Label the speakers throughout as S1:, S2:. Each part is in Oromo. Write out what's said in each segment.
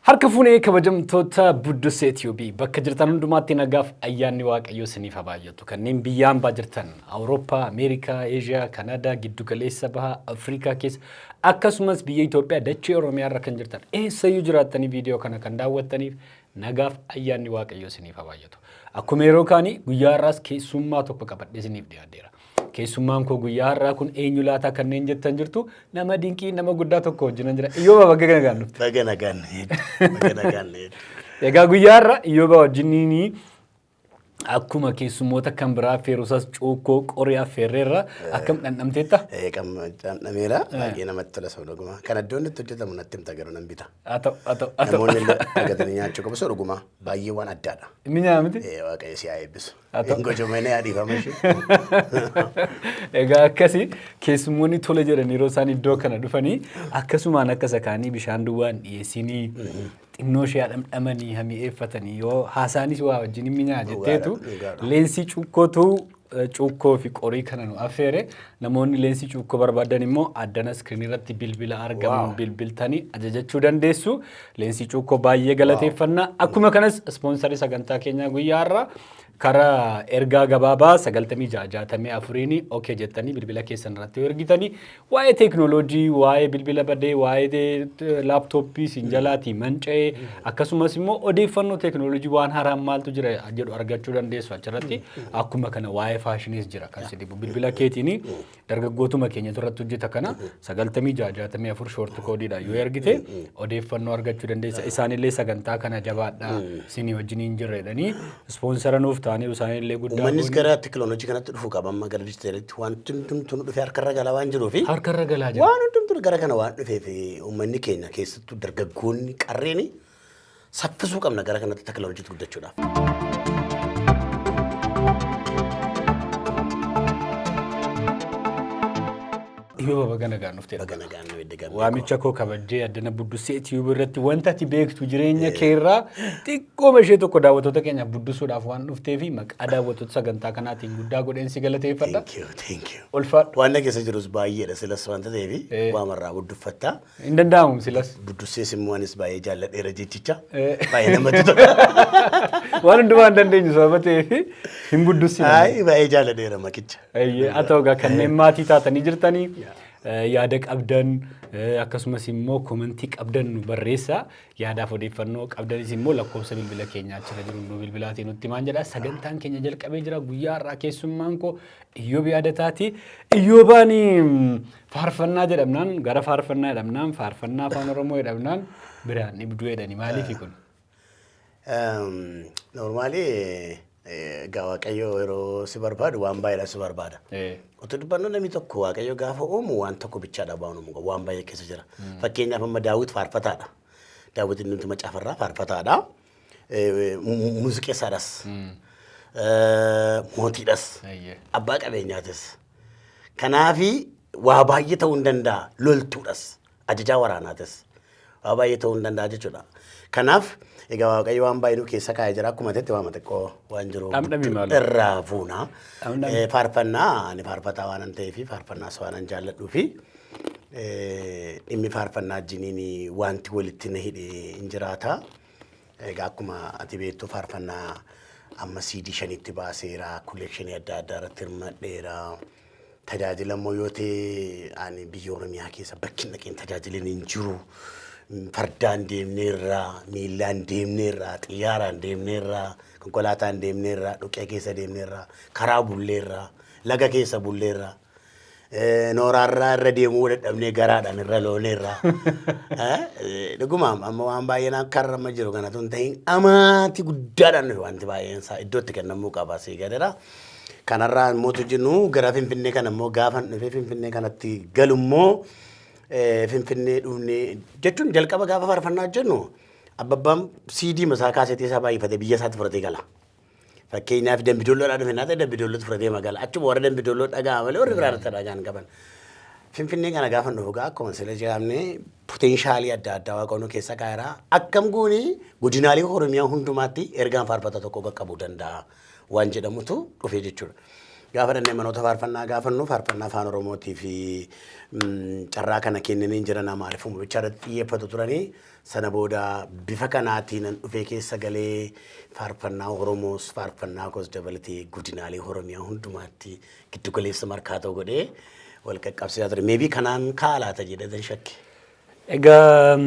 S1: Harka fuunee kabajamtoota Buddusee Tiyuubii bakka jirtan hundumaatti nagaaf ayyaanni Waaqayyoo isiniif haa baay'atu. Kanneen biyya hambaa jirtan Awurooppaa, Ameerikaa, Eeshiyaa, Kanaadaa, Giddugaleessa Bahaa, Afrikaa keessa akkasumas biyya Itoophiyaa dachee Oromiyaa irra kan jirtan eessayyuu jiraattanii viidiyoo kana kan daawwattaniif nagaaf ayyaanni Waaqayyoo isiniif haa baay'atu. Akkuma yeroo kaanii guyyaa har'aas keessummaa tokko qabadhee isiniif dhiyaadheera. Keessummaan koo guyyaa har'aa kun eenyu laataa kanneen jettan jirtu nama dinqii nama guddaa tokko wajjinan jira. Iyyooba baga nagaan dhufte.
S2: Baga nagaan heeddu. Baga nagaan heeddu.
S1: Egaa guyyaa har'a Iyyooba wajjiniin akkuma keessummoota kan biraa affeerusas cuukkoo qorii affeerreerra akkam dhandhamteetta?
S2: Dhandhameera. Baay'ee namatti tola sababa dhugumaa. Kan iddoon itti hojjetamu natti himta garuu nan bita.
S1: Haa ta'u haa ta'u haa ta'u.
S2: Namoonni illee argatanii nyaachuu qabu. Isa dhugumaa baay'ee waan addaadha.
S1: Inni nyaata miti?
S2: Waaqayyo si haa eebbisu.
S1: Haa ta'u.
S2: Hin gojomene haa dhiifama ishee.
S1: Egaa akkasi keessummoonni tole jedhan yeroo isaan iddoo kana dhufanii akkasumaan akka isa kaanii bishaan duwwaa hin dhiyeessinii xinnoo ishee dhamdhamanii hami'eeffatanii yoo haasaanis waa wajjin hin minyaa jetteetu
S2: Dhugaadha.
S1: Leensii Cuukkootu cuukkoo fi qorii kana nu affeere. Namoonni leensii cuukkoo barbaadan immoo addana iskiriinii irratti bilbila argamuun bilbiltanii ajajachuu dandeessu. Leensii Cuukkoo baay'ee galateeffanna. Akkuma kanas ispoonsarii sagantaa keenyaa guyyaa har'aa karaa ergaa gabaabaa 9664n ok jettanii bilbila keessan irratti yoo ergitanii waa'ee teeknooloojii, waa'ee bilbila badee, waa'ee laaptooppii isin jalaatii manca'ee akkasumas immoo odeeffannoo teeknooloojii waan haaraan maaltu jira jedhu argachuu dandeessu achirratti. Akkuma kana waa'ee faashiniis jira kan si dhibu bilbila keetiin dargaggootuma keenyatu irratti hojjeta kana 9664 shoort koodiidha yoo ergite odeeffannoo argachuu dandeessa. Isaanillee sagantaa kana jabaadha isinii wajjiniin jirra jedhanii ispoonsara nuuf ta'aniiru isaanillee guddaa
S2: Uummannis
S1: goone.
S2: gara teekinooloojii kanatti dhufuu qaba. Amma gara dijitaalitti wanti hundumtuu nu dhufee harkarra galaa waan jiruufi.
S1: Harkarra galaa jira.
S2: Waan hundumtuu gara kana waan dhufeef uummanni keenya keessattuu dargaggoonni qarreeni saffisuu qabna gara kanatti teekinooloojiitti guddachuudhaaf.
S1: Iyyooba baga nagaan dhufte.
S2: Baga nagaan nu edde gammee.
S1: Waamicha koo kabajjee addana Buddusee Tiyuub irratti wanta ati beektu jireenya kee irraa xiqqooma ishee tokko daawwattoota keenyaaf buddusuudhaaf waan dhuftee fi maqaa daawwattoota sagantaa kanaatiin guddaa godheen si galateeffadha.
S2: Thank you, thank you.
S1: Ulfaadhu.
S2: Waan na keessa jirus baay'eedha silas wanta ta'eef waamarraa budduffattaa.
S1: Hin danda'amu silas.
S2: Buddussees immoo anis baay'ee jaalladheera jechicha.
S1: Eh.
S2: Baay'ee namatti tola.
S1: Waan hundumaa hin dandeenyu sababa ta'eef hin buddussina.
S2: Ay, baay'ee jaalladheera maqicha.
S1: Eeyyee, haa ta'u egaa kanneen maatii taatanii jirtanii yaada qabdan akkasumas immoo komentii qabdan nu barreessaa. Yaadaaf odeeffannoo qabdanis immoo lakkoofsa bilbila keenyaa achirra jiru nu bilbilaatii nutti himaan jedha. Sagantaan keenya jalqabee jira. Guyyaa har'aa keessummaan koo Iyyoob Yaadataati. Iyyoobaan faarfannaa jedhamnaan gara faarfannaa jedhamnaan faarfannaa afaan Oromoo jedhamnaan biraan dhibduu jedhani maaliifi kun?
S2: Normally egaa Waaqayyo yeroo si barbaadu waan baay'eedhaan si barbaada. Otoo dubbannu namni tokko Waaqayyo gaafa uumu waan tokko bichaadha waan uumu qabu waan baay'ee keessa jira. Fakkeenyaaf amma Daawit faarfataadha. Daawit inni nuti macaafarraa faarfataadha. Muuziqeessaadhas. Mootiidhas. Abbaa qabeenyaatis. Kanaafi waa baay'ee ta'uu hin danda'a. Loltuudhas. Ajajaa waraanaatis. Waa baay'ee ta'uu hin danda'a jechuudha. Kanaaf egaa Waaqayyo waan baay'ee nu keessa kaa'ee jira. Akkuma ta'etti waama xiqqoo waan jiru
S1: Dhamdhami maaloo.
S2: irraa fuuna.
S1: Dhamdhami.
S2: Faarfannaa ani faarfataa waanan ta'eef faarfannaas waanan jaalladhuu fi dhimmi faarfannaa wajjiniin wanti walitti na hidhe hin jiraata. Egaa akkuma ati beektu faarfannaa amma CD shanitti baaseera, collection adda addaa irratti hirmadheera. Tajaajila immoo yoo ta'e ani biyya Oromiyaa keessa bakki hin dhaqeen tajaajilin hin jiru. Fardaan deemneerra, miillaan deemneerra, xiyyaaraan deemneerra, konkolaataan deemneerra, dhoqqee keessa deemneerra, karaa bulleerra, laga keessa bulleerra. Nooraarraa irra deemuu dadhabnee garaadhaan irra looleerra. Dhuguma amma waan baay'een akka irra amma jiru kanatu hin ta'in amaatii guddaadhaan dhufe wanti baay'een isaa iddootti kennamuu qaba sii galeera. Kanarraa immoo jennu gara Finfinnee kana immoo gaafa dhufee Finfinnee kanatti galu immoo Finfinnee dhufnee jechuun jalqaba gaafa faarfannaa hojjennu abbabbaan CD masaa kaasetii isaa baay'ifatee biyya isaatti fudhatee gala. Fakkeenyaaf Dambidoolloodhaa dhufe naa ta'e Dambidoollotti fudhatee magala. Achuma warra Dambidolloo dhaga'a malee warri biraa irratti dhagaan qaban. Finfinnee kana gaafa dhufu gaa akkuma sila jedhamne potential adda addaa Waaqayyoon keessa kaa'eera. Akkam gooni godinaalee Oromiyaa hundumaatti ergaan faarfata tokko qaqqabuu danda'a waan jedhamutu dhufe jechuudha. Gaafa dhannee manoota faarfannaa gaafannu, faarfannaa afaan Oromootii fi carraa kana kennanii jiran Amaariffuma bichaa irratti xiyyeeffatu turanii. Sana booda bifa kanaatiin nan dhufee keessa galee faarfannaa Oromoos faarfannaa koos dabalatee godinaalee Oromiyaa hundumaatti giddugaleessa markaatoo godhee wal qaqqabsiisaa ture. Maybe kanaan kaalaata jedhee shakke.
S1: Egaa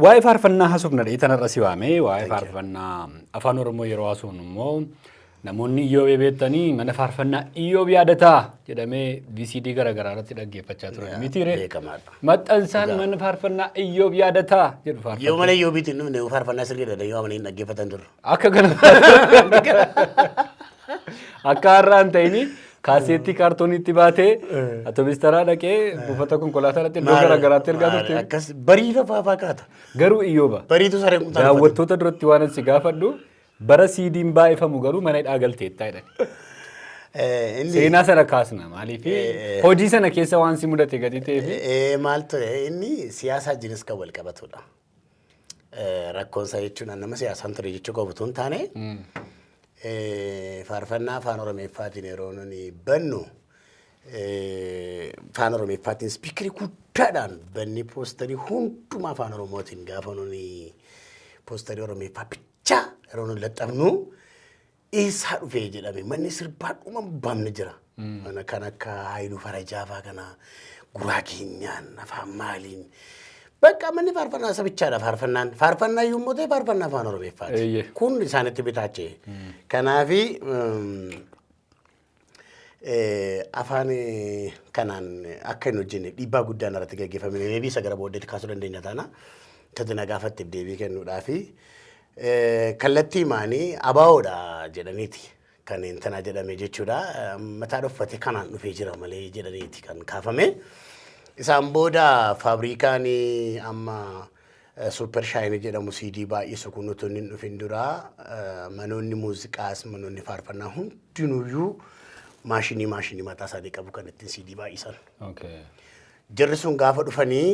S1: waa'ee faarfannaa haasofna dhee tanarra si waame. Waa'ee faarfannaa afaan Oromoo yeroo haasofnu immoo namoonni Iyyoob beektanii mana faarfannaa Iyyoob Yaadataa jedhamee VCD garaagaraa irratti dhaggeeffachaa turan. Mitiire?
S2: Beekamaadha.
S1: Maxxansaan mana faarfannaa Iyyoob Yaadataa jedhu faarfannaa.
S2: Yoo mana Iyyoobiitiin dhufne faarfannaa sirriidha yoo amanii hin dhaggeeffatan turre.
S1: Akka kana akka har'aa hin ta'ini kaaseettii kaartooniitti baatee atoobis taraa dhaqee buufata konkolaataa irratti iddoo garaagaraatti ergaa turte.
S2: Akkas bariifa faafaa kaata.
S1: Garuu Iyyooba.
S2: Bariitu sareen kutaa.
S1: Daawwattoota duratti waan si gaafadhu, bara siidiin baay'ifamu garuu mana hidhaa galteettaa jedhan.
S2: Inni
S1: Seenaa sana kaasna, maaliif hojii sana keessa waan si mudate gadi ta'eef.
S2: Maal ture, inni siyaasa wajjinis kan wal qabatudha. Rakkoon isaa jechuun nama siyaasaan ture jechuu qabu otoo hin taane, faarfannaa afaan Oromeeffaatiin yeroo nuni bannu, afaan Oromeeffaatiin speaker guddaadhaan banni, poosterii hundumaa afaan Oromootiin gaafa nuni poosterii Oromeeffaa bichaa yeroo nuni laxxafnu, eessaa dhufee jedhame, manni sirbaa dhuma baamne jira. Mana kan akka Haayiluu Farajaa fa'aa kana Guraageenyaan afaan maaliin bakka manni faarfannaa sabichaadha faarfannaan. Faarfannaa yommuu ta'e faarfannaa afaan Oromeeffaati. Kun isaanitti bitaache. Kanaafi afaan kanaan akka hin hojjenne dhiibbaa guddaan irratti gaggeeffame. Maybe isa gara booddeetti kaasuu dandeenya taana. Tati na gaafatteef deebii kennuudhaafi. Kallattii maanii ABOdha jedhaniiti kan intana jedhame jechuudha. Mataa dhuffate kanaan dhufee jira malee jedhaniiti kan kaafame. Isaan booda faabrikaan amma Super Shine jedhamu CD baay'isu kun utuu inni hin dhufin dura manoonni muuziqaas manoonni faarfannaa hundinuyyuu maashinii mataa isaanii qabu kan ittiin CD baay'isan. Jarri sun gaafa dhufanii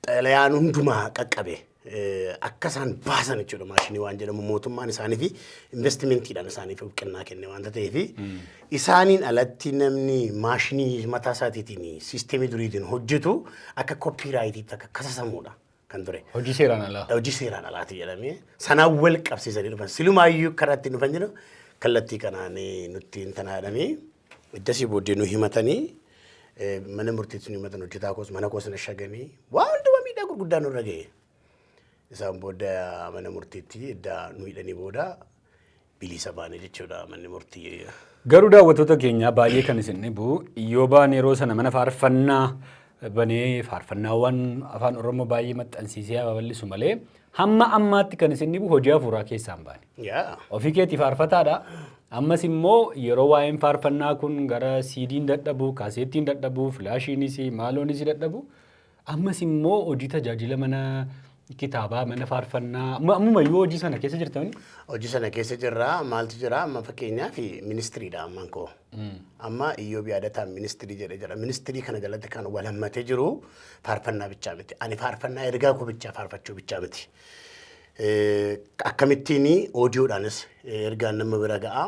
S2: xalayaan hundumaa qaqqabe, akka isaan baasan jechuudha. Maashinii waan jedhamu mootummaan isaanii fi investimentiidhaan isaaniif qinnaa kenne waanta ta'eef, isaaniin alatti namni maashinii mataa isaatiitiin siisteemii duriitiin hojjetu akka copyrightiitti akka kasasamudha kan ture.
S1: Hojii seeraan alaa.
S2: Hojii seeraan alaati jedhamee sanaan wal qabsiisanii dhufan. Silumaayyuu karaa ittiin dhufan jedhu kallattii kanaan nutti hin tanaa jedhamee iddasii booddee nu himatanii, mana murtiitti nu himatan, hojjetaa koos mana koos na shaganii waan hundumaa miidhaa gurguddaa nurra ga'e. Isaan booda mana murtiitti edda nu hidhanii booda bilisa baane jechuudha manni murtii.
S1: Garuu daawwattoota keenyaa, baay'ee kan isin dhibu, Iyyoobaan yeroo sana mana faarfannaa banee faarfannaawwan afaan Oromoo baay'ee maxxansiisee babal'isu malee hamma ammaatti kan isin dhibu hojii hafuuraa keessaa hin baane. Ofii keetii faarfataadha. Ammas immoo yeroo waa'een faarfannaa kun gara siidiin dadhabu, kaaseettiin dadhabu, filaashiinis maaloonis dadhabu, ammas immoo hojii tajaajila mana kitaabaa, mana faarfannaa, ammumayyuu hojii sana keessa jirtani?
S2: Hojii sana keessa jirra. Maaltu jira? Amma fakkeenyaaf ministiriidha ammaan koo. Amma Iyyoob Yaadataan Ministry jedhee jira. Ministry kana jalatti kan wal hammatee jiru faarfannaa bichaa miti. Ani faarfannaa ergaa koo bichaa faarfachuu bichaa miti. Akkamittiin oodiyoodhaanis ergaan nama bira ga'a.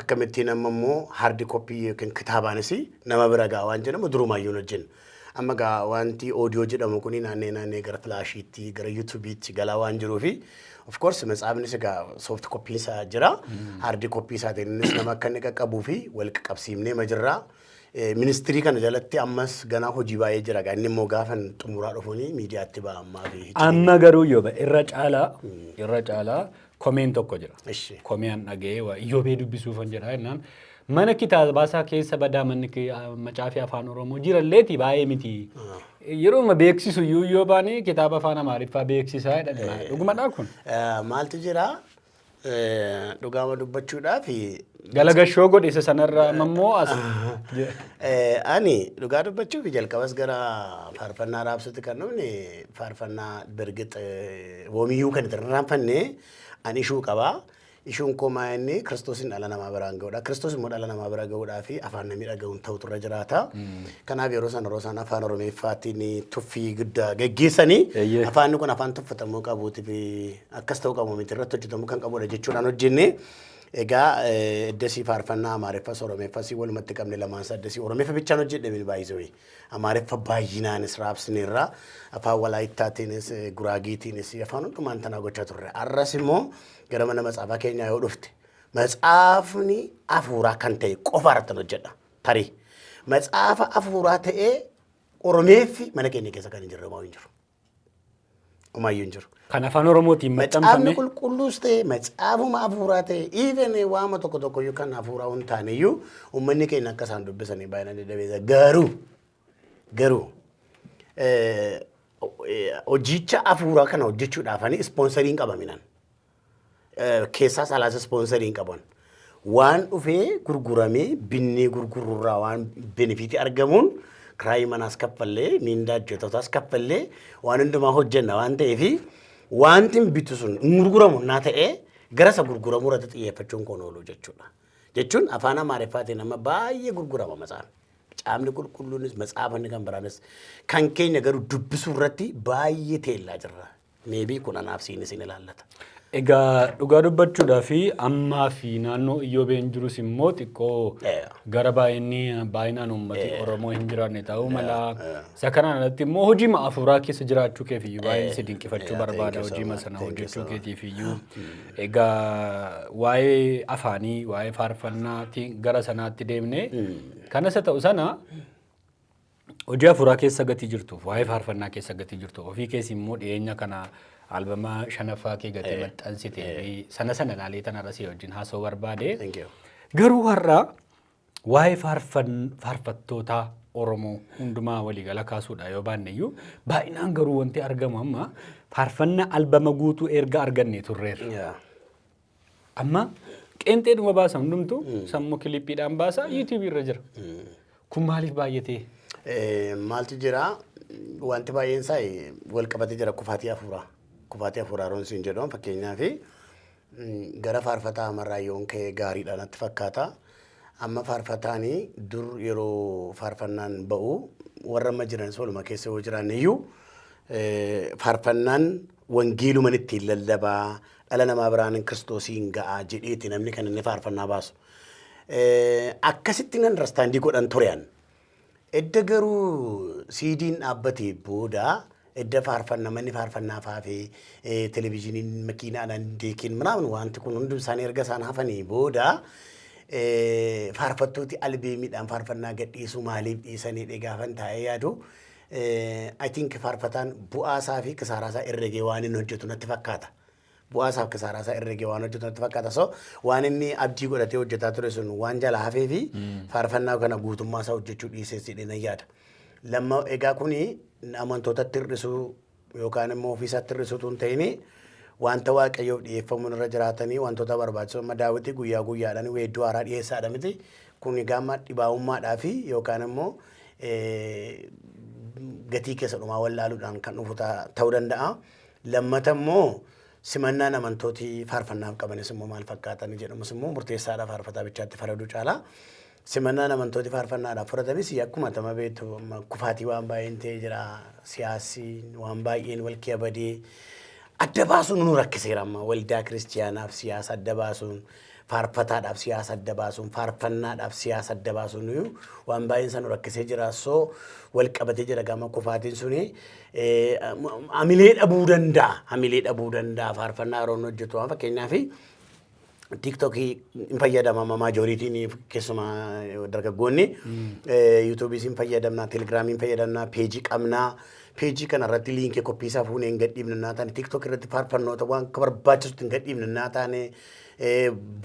S2: Akkamittiin amma immoo hard copy yookiin kitaabaanis nama bira ga'a waan jedhamu durumaayyuu hin hojjennu. Amma gaa wanti audio jedhamu kuni naannee naannee gara filaashiitti gara yuutuubiitti galaa waan jiruufi, of course matsaafnis egaa soft copy isaa jira. Hard copy isaatiin innis nama akka inni qaqqabuu fi wal qaqqabsiifnee ma jirra. Ministry kana jalatti ammas ganaa hojii baay'ee jira. Gaa inni immoo gaafa xumuraa dhufuuni miidiyaatti ba'a ammaa fi
S1: Amma garuu Iyyooba, irra caalaa komeen tokko jira. Komee an dhaga'ee waa Iyyoobee dubbisuufan jedha jennaan. Mana kitaabaasaa keessa badaa manni macaafii afaan Oromoo jiralleeti baay'ee miti. Yeroo beeksisu iyyuu Iyyoobaan kitaaba afaan Amaariffaa beeksisaa jedhan. Dhugumadhaa kun?
S2: Maaltu jira? Dhugaama dubbachuudhaaf
S1: Galagashoo godhe isa sanarraa ammoo as.
S2: Ani dhugaa dubbachuuf jalqabas gara faarfannaa raabsutti kan dhufne faarfannaa birgix woomiyyuu kan itti irraanfanne ani ishuu qabaa. Ishuun koo maa inni Kiristoosin dhala namaa biraan ga'uudha. Kiristoos immoo dhala namaa bira ga'uudhaa fi afaan namni dhaga'uun ta'utu irra jiraata. Kanaaf yeroo sana yeroo isaan afaan Oromeeffaatiin tuffii guddaa geggeessanii afaanni kun afaan tuffatamuu qabuuti fi akkas ta'uu qabu miti, irratti hojjetamuu kan qabudha jechuudhaan hojjenne. Egaa eddasii faarfannaa Amaariffas Oromeeffas walumatti qabne, lamaan isaa eddasii Oromeeffa bichaan hojjedhe miti baay'isee. Amaariffa baay'inaanis raabsineerra, afaan Walaayittaatiinis, Guraagiitiinis, afaan hundumaan tanaa gochaa turre. Arras immoo gara mana matsaafaa keenyaa yoo dhufte, matsaafni afuuraa kan ta'e qofa irratti hojjedha. Tarii matsaafa afuuraa ta'ee Oromeeffi mana keenya keessa kan hin jirre homaa hin jiru. Homaayyuu hin jiru.
S1: Kan afaan Oromootiin
S2: Macaafni
S1: maxxanfame.
S2: Qulqulluus ta'e, macaafuma afuuraa ta'e, even waama tokko tokko iyyuu kan afuuraa hin taane iyyuu uummanni keenya akka isaan dubbisanii baay'inaan dadhabeessa. Garuu hojicha afuuraa kana hojjechuudhaaf ani ispoonsarii hin qabaminan. Keessaas alaas ispoonsarii hin qaban. Waan dhufee gurguramee binnee gurgururraa waan benefitii argamuun kiraayii manaas kaffallee, miindaa hojjettootaas kaffallee, waan hundumaa hojjenna waan ta'eef, wanti hin bitu sun hin gurguramu naa ta'ee gara isa gurguramuu irratti xiyyeeffachuun koon oolu jechuudha. Jechuun afaan Amaariffaatiin amma baay'ee gurgurama matsaafni. Macaafni qulqulluunis matsaafonni kan biraanis, kan keenya garuu dubbisuu irratti baay'ee teellaa jirra. Maybe kun anaaf siin isin ilaallata.
S1: Egaa dhugaa dubbachuudhaa fi ammaa fi naannoo Iyyoobeen jirus immoo xiqqoo gara baay'inni baay'inaan uummati Oromoo hin jiraanne ta'uu mala. Isa kanaan alatti immoo hojii afuuraa keessa jiraachuu keef iyyuu baay'een si dinqifachuu barbaada, hojii sana hojjechuu keetiif iyyuu. Egaa waa'ee afaanii, waa'ee faarfannaatiin gara sanaatti deemne, kanas haa ta'u sana, hojii afuuraa keessa gatii jirtuuf, waa'ee faarfannaa keessa gatii jirtuuf, ofii keessa immoo dhiyeenya kana albama shanaffaa kee gatii maxxansitee fi sana sana ilaalee tanarra si wajjin haasa'uu barbaade.
S2: Thank you.
S1: Garuu har'a waa'ee faarfattoota Oromoo hundumaa waliigala kaasuudha yoo baanne iyyuu, baay'inaan garuu wanti argamu amma faarfannaa albama guutuu erga arganne turreerra. Amma qeenxeedhuma baasa hundumtuu, sammuu kilippiidhaan baasa, yuutuubii irra jira. Kun maaliif baay'atee?
S2: Maaltu jira? Wanti baay'een isaa wal qabatee jira, kufaatii hafuuraa. Kufaatii hafuuraa yeroon siin jedhu, fakkeenyaaf gara faarfataa amarraa yoon ka'e gaariidha natti fakkaata. Amma faarfataanii dur yeroo faarfannaan ba'u, warra amma jiranis waluma keessa yoo jiraanne iyyuu, faarfannaan wangeeluman ittiin lallabaa, dhala namaa biraan Kiristoosiin ga'aa jedheeti namni kan inni faarfannaa baasu. Akkasitti understand godhan ture an. Edda garuu siidiin dhaabbatee booda, edda faarfanna manni faarfannaa faafee, televizyiiniin makiinaadhaan deekiin ምናምን wanti kun hundi isaanii erga isaan hafanii booda, faarfattooti albeemiidhaan faarfannaa gadhiisuu maaliif dhiisanii gaafan taa'ee yaadu, I think faarfataan bu'aa isaa fi kisaaraa isaa herregee waan inni hojjetu natti fakkaata. Bu'aa isaa fi kisaaraa isaa herregee waan hojjetu natti fakkaata. So waan inni abdii godhatee hojjetaa ture sun waan jala hafee fi faarfannaa kana guutummaa isaa hojjechuu dhiisee jedhee nan yaada. Lamma egaa kuni amantootatti hir'isuu yookaan immoo ofiisaatti hir'isuutu hin ta'in, wanta Waaqayyoof dhiyeeffamuun irra jiraatanii wantoota barbaachisoo, amma daawwitii guyyaa guyyaadhaan weedduu haaraa dhiyeessaadha miti. Kun egaa amma dhibaa'ummaadhaa fi yookaan immoo gatii keessa dhumaa wallaaluudhaan kan dhufu ta'uu danda'a. Lammata immoo simannaan amantooti faarfannaaf qabanis immoo maal fakkaatanii jedhamus immoo murteessaadha, faarfataa bichaatti faraduu caalaa. Simannaan amantooti faarfannaadhaaf fudhatanis akkuma tama beektu amma kufaatii waan baay'een ta'ee jira. Siyaasni waan baay'een wal badee adda baasuun nu rakkiseera. Amma waldaa kiristiyaanaaf siyaasa adda baasuun, faarfataadhaaf siyaasa adda baasuun, faarfannaadhaaf siyaasa adda baasuun waan baay'een isa nu rakkisee jira. So wal qabatee jira gama kufaatiin suni hamilee dhabuu danda'a. Hamilee dhabuu danda'a faarfannaa yeroo inni hojjetu. Waan fakkeenyaaf tiiktookii hin fayyadamama majorityn, keessumaa dargaggoonni yuutuubiis hin fayyadamna, telegiraamii hin fayyadamna, peejii qabna. Peejii kana irratti liinkii koppii isaa fuunee hin gadhiifnu naa taane, tiiktook irratti faarfannoota waan akka barbaachisutti hin gadhiifnu naa taane,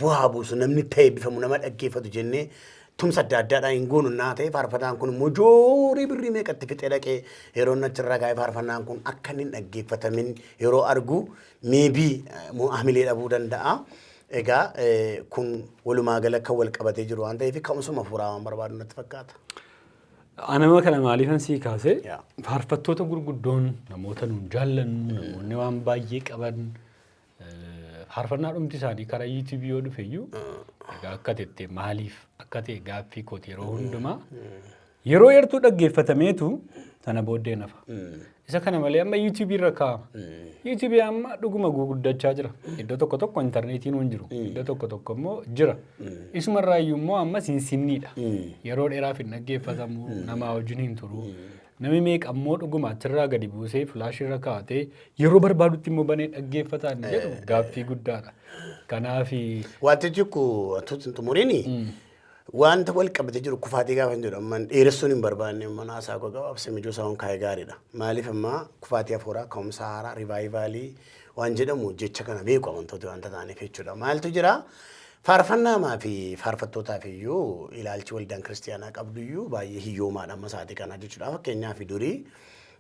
S2: bu'aa buusu, namni ta'e eebbifamu, nama dhaggeeffatu jennee tumsa adda addaadhaan hin goonu naa ta'e, faarfataan kun immoo joorii birrii meeqatti fixee dhaqee yeroo inni achirraa ka'ee faarfannaan kun akka inni hin dhaggeeffatamin yeroo argu, maybe hamilee dhabuu danda'a. Egaa kun walumaa gala kan wal qabatee jiru waan ta'eef, ka'umsuma hafuuraa waan barbaadu natti fakkaata.
S1: Anama kana maaliifan sii kaase, faarfattoota gurguddoon, namoota nuun jaallannu, namoonni waan baay'ee qaban, Faarfannaa dhumti isaanii karaa YouTube yoo dhufe iyyuu, egaa akka ta'e maaliif akka ta'e gaaffii kooti. Yeroo hundumaa yeroo yartuu dhaggeeffatameetu sana booddee nafa. Isa kana malee amma YouTube irra kaa'ama. YouTube amma dhuguma guguddachaa jira. Iddoo tokko tokko intarneetiin hin jiru. Iddoo tokko tokko immoo jira. Isumarraa iyyuu immoo amma sinsinniidha. Yeroo dheeraaf hin dhaggeeffatamu, namaa wajjin hin turu. Namni meeqa immoo dhuguma achirraa gadi buusee flash irra kaa'atee yeroo barbaadutti immoo banee dhaggeeffataa inni jedhu gaaffii guddaadha. Kanaaf
S2: Wanti tokko wantoota hin xumuriini, wanta wal qabatee jiru kufaatii gaafa hin jedhu amma dheeressuun hin barbaanne, amma haasaa koo gabaabsee mijuu isaa kaa'ee gaariidha. Maaliif amma kufaatii hafuuraa, ka'umsa haaraa, revival waan jedhamu jecha kana beeku amantoota wanta ta'aniif jechuudha. Maaltu jira? Faarfannaamaa fi faarfattootaaf iyyuu ilaalchi waldaan kiristiyaanaa qabdu iyyuu baay'ee hiyyoomaadha amma sa'aatii kanaa jechuudha. Fakkeenyaaf, durii